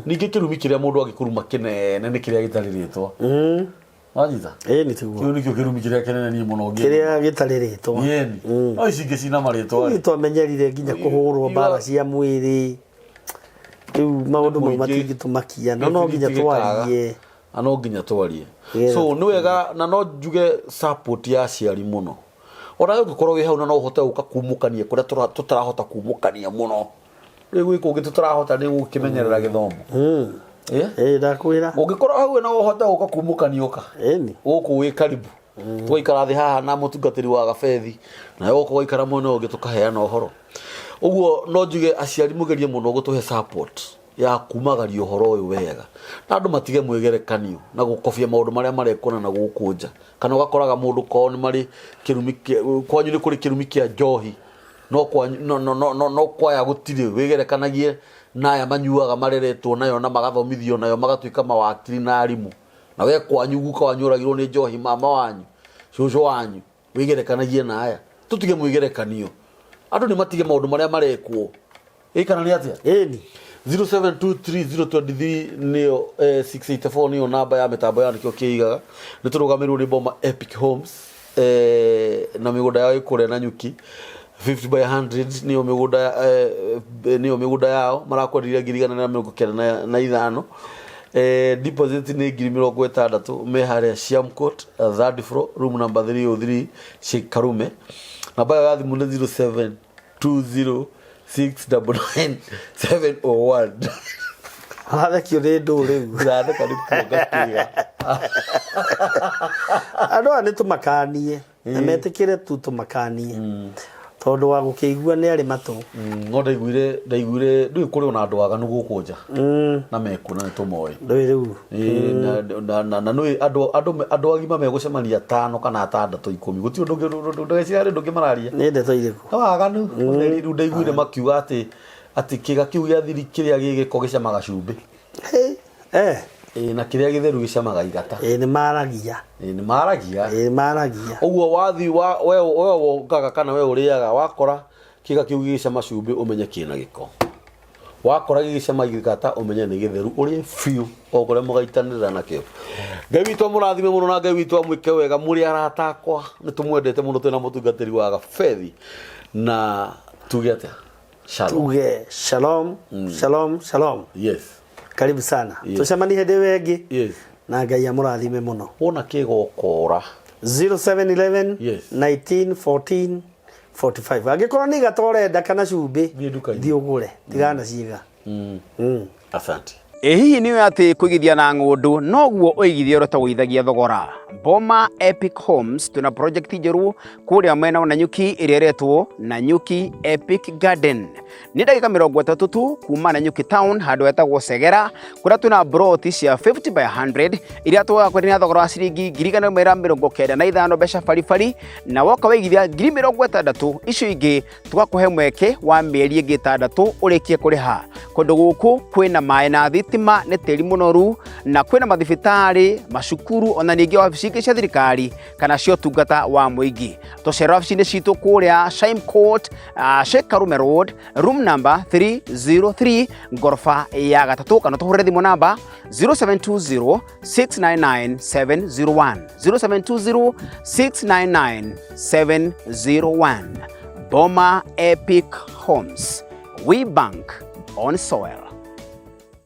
Ningĩ kĩrumi kĩrĩa mũndũ angĩkũruma kĩnene nĩ kĩrĩa gĩtarĩ rĩtwa. Wanyita? Ĩĩ, nĩ tiguo. Kĩu nĩkĩo kĩrumi kĩrĩa kĩnene niĩ mũno ngĩenda. Kĩrĩa gĩtarĩ rĩtwa. Yeni. No ici ingĩ cina marĩtwa rĩ. Ithuĩ twamenyerire nginya kũhũrwo mbara cia mwĩrĩ. Rĩu maũndũ mau Mũingĩ. matingĩtũmakia, no no nginya Gĩbiriti gĩkaga. twarie. Na no nginya twarie. Nĩgetha So nĩ wega na no njuge support ya aciari mũno. Ona we ũngĩkorwo wĩ hau na no ũhote gũka kumũkania kũrĩa tũtarahota kumũkania mũno. Rĩu gwĩ kũngĩ tũtarahota nĩ gũkĩmenyerera gĩthomo. Ĩĩ, ndakwĩra. Ũngĩkorwo hau no ũhote gũka kumũkania ũka. Ĩni. Gũkũ wĩ karibu. Tũgaikara thĩ haha na mũtungatĩri wa gabethi, nawe ũgoka ũgaikara mwena ũyũ ũngĩ tũkaheana ũhoro. Ũguo no njuge aciari mũgerie mũno gũtũhe support ya kumagaria ũhoro ũyũ wega, na andũ matige mwĩgerekanio na gũkobia maũndũ marĩa marekwo na gũkũ nja. Kana ũgakoraga mũndũ kwao nĩ marĩ kĩrumi kĩa, kwanyu nĩ kũrĩ kĩrumi kĩa njohi, no kwanyu, no, no, no, no, no kwaya gũtirĩ. Wĩgerekanagie na aya manyuaga mareretwo nayo na magathomithio nayo magatuĩka mawakiri na arimũ, na we kwanyu guka wanyu oragirwo nĩ njohi, mama wanyu, cũcũ wanyu, wĩgerekanagie na aya. Tũtige mwĩgerekanio, andũ nĩ matige maũndũ marĩa marekwo. Ĩ kana nĩ atĩa? Ĩni. 0723 nĩyo 684 nĩyo namba ya mĩtambo ya nĩkĩo kĩigaga. Nĩ tũrũgamĩrĩirwo nĩ Boma Epic Homes, na mĩgũnda yao ĩkũrĩa na nyuki 50 by 100 nĩyo mĩgũnda, nĩyo mĩgũnda yao marakwenderia ngiri igana rĩa mĩrongo kenda na ithano. Deposit nĩ ngiri mĩrongo ĩtandatũ. Me harĩa Siam Court, third floor, room number 303, Sheikh Karume. Namba yao ya thimũ nĩ 0720 699 701. Wathekio nĩ ndũ rĩu. Ndĩratheka nĩ kuonga kĩga. Andũ aya nĩ tũmakanie na metĩkĩre tu tũmakanie, tondũ wa gũkĩigua nĩ arĩ matũ. No ndaiguire ndũĩ kũrĩ ona andũ aganu gũkũ nja na mekuo na nĩ tũmoĩ. Ndũĩ rĩu. Ĩĩ, na nĩũĩ andũ agima megũcemania atano kana atandatũ 10, gũtirĩ ũndũ ũngĩ, ndũgeciria harĩ ũndũ ũngĩ mararia. Nĩ ndeto irĩkũ? No aganu. Rĩu ndaiguire makiuga atĩ kĩga kĩu gĩa thiri kĩrĩa gĩ gĩko gĩcamaga cumbĩ. Ĩĩ, na kĩrĩa gĩtheru gĩcamaga igata. Ĩĩ, nĩ maragia. Ĩĩ, nĩ maragia. Ĩĩ, maragia. Ũguo wathi wa we wongaga kana we ũrĩaga, wakora kĩga kĩu gĩgĩcama cumbĩ ũmenye kĩna gĩko. Wakora gĩgĩcama igata ũmenye nĩ gĩtheru ũrĩe biũ o kũrĩa mũgaitanĩrĩra nakĩo. Ngai witũ amũrathime mũno na Ngai witũ amwĩke wega. Mũrĩ arata akwa, nĩ tũmwendete mũno, twĩna mũtungatĩri wa gabethi na tuge atĩa? Shalom. Tuge shalom, shalom, shalom. Yes. Karibu sana. Yes. Tucemanie hĩndĩ ĩyo ĩngĩ. Yes. Na Ngai amũrathime mũno. Wona kĩgokora. 0711 Yes. 19 14 45. Angĩkorwo nĩ igata ũrenda kana cumbĩ, Thiĩ nduka-inĩ. thiĩ ũgũre, tigana ciĩga. Asante. Ĩ hihi nĩ ũĩ atĩ kũigithia na ng'ũndũ noguo ũigithia ũrĩa ũtagũithagia thogora? Boma Epic Homes twĩna project njerũ kũrĩa mwena wa Nanyuki ĩrĩa ĩretwo Nanyuki Epic Garden. Nĩ ndagĩka mĩrongo ĩtatũ tu kuma Nanyuki town handũ hetagwo Segera kũrĩa twĩna broti cia 50 by 100 iria tũgakwenderia na thogora wa ciringi ngiri igana rĩmwe rĩa mĩrongo kenda na ithano mbeca baribari, na woka waigithia ngiri mĩrongo ĩtandatũ icio ingĩ tũgakũhe mweke wa mĩeri ĩngĩ ĩtandatũ ũrĩkie kũrĩha. Kũndũ gũkũ kwĩna maĩ na thitima, nĩ tĩri mũnoru na kwĩna mathibitarĩ, macukuru ona ningĩ wabici ingĩ cia thirikari kana cia ũtungata wa mũingĩ. Tũcera wabici-inĩ citũ kũrĩa Shime Court, Sheikh Karume Road, Room number 303, ngoroba ya gatatũ, kana tũhũrĩre thimũ namba 0720 699 701, 0720 699 701. Boma Epic Homes, we bank on soil.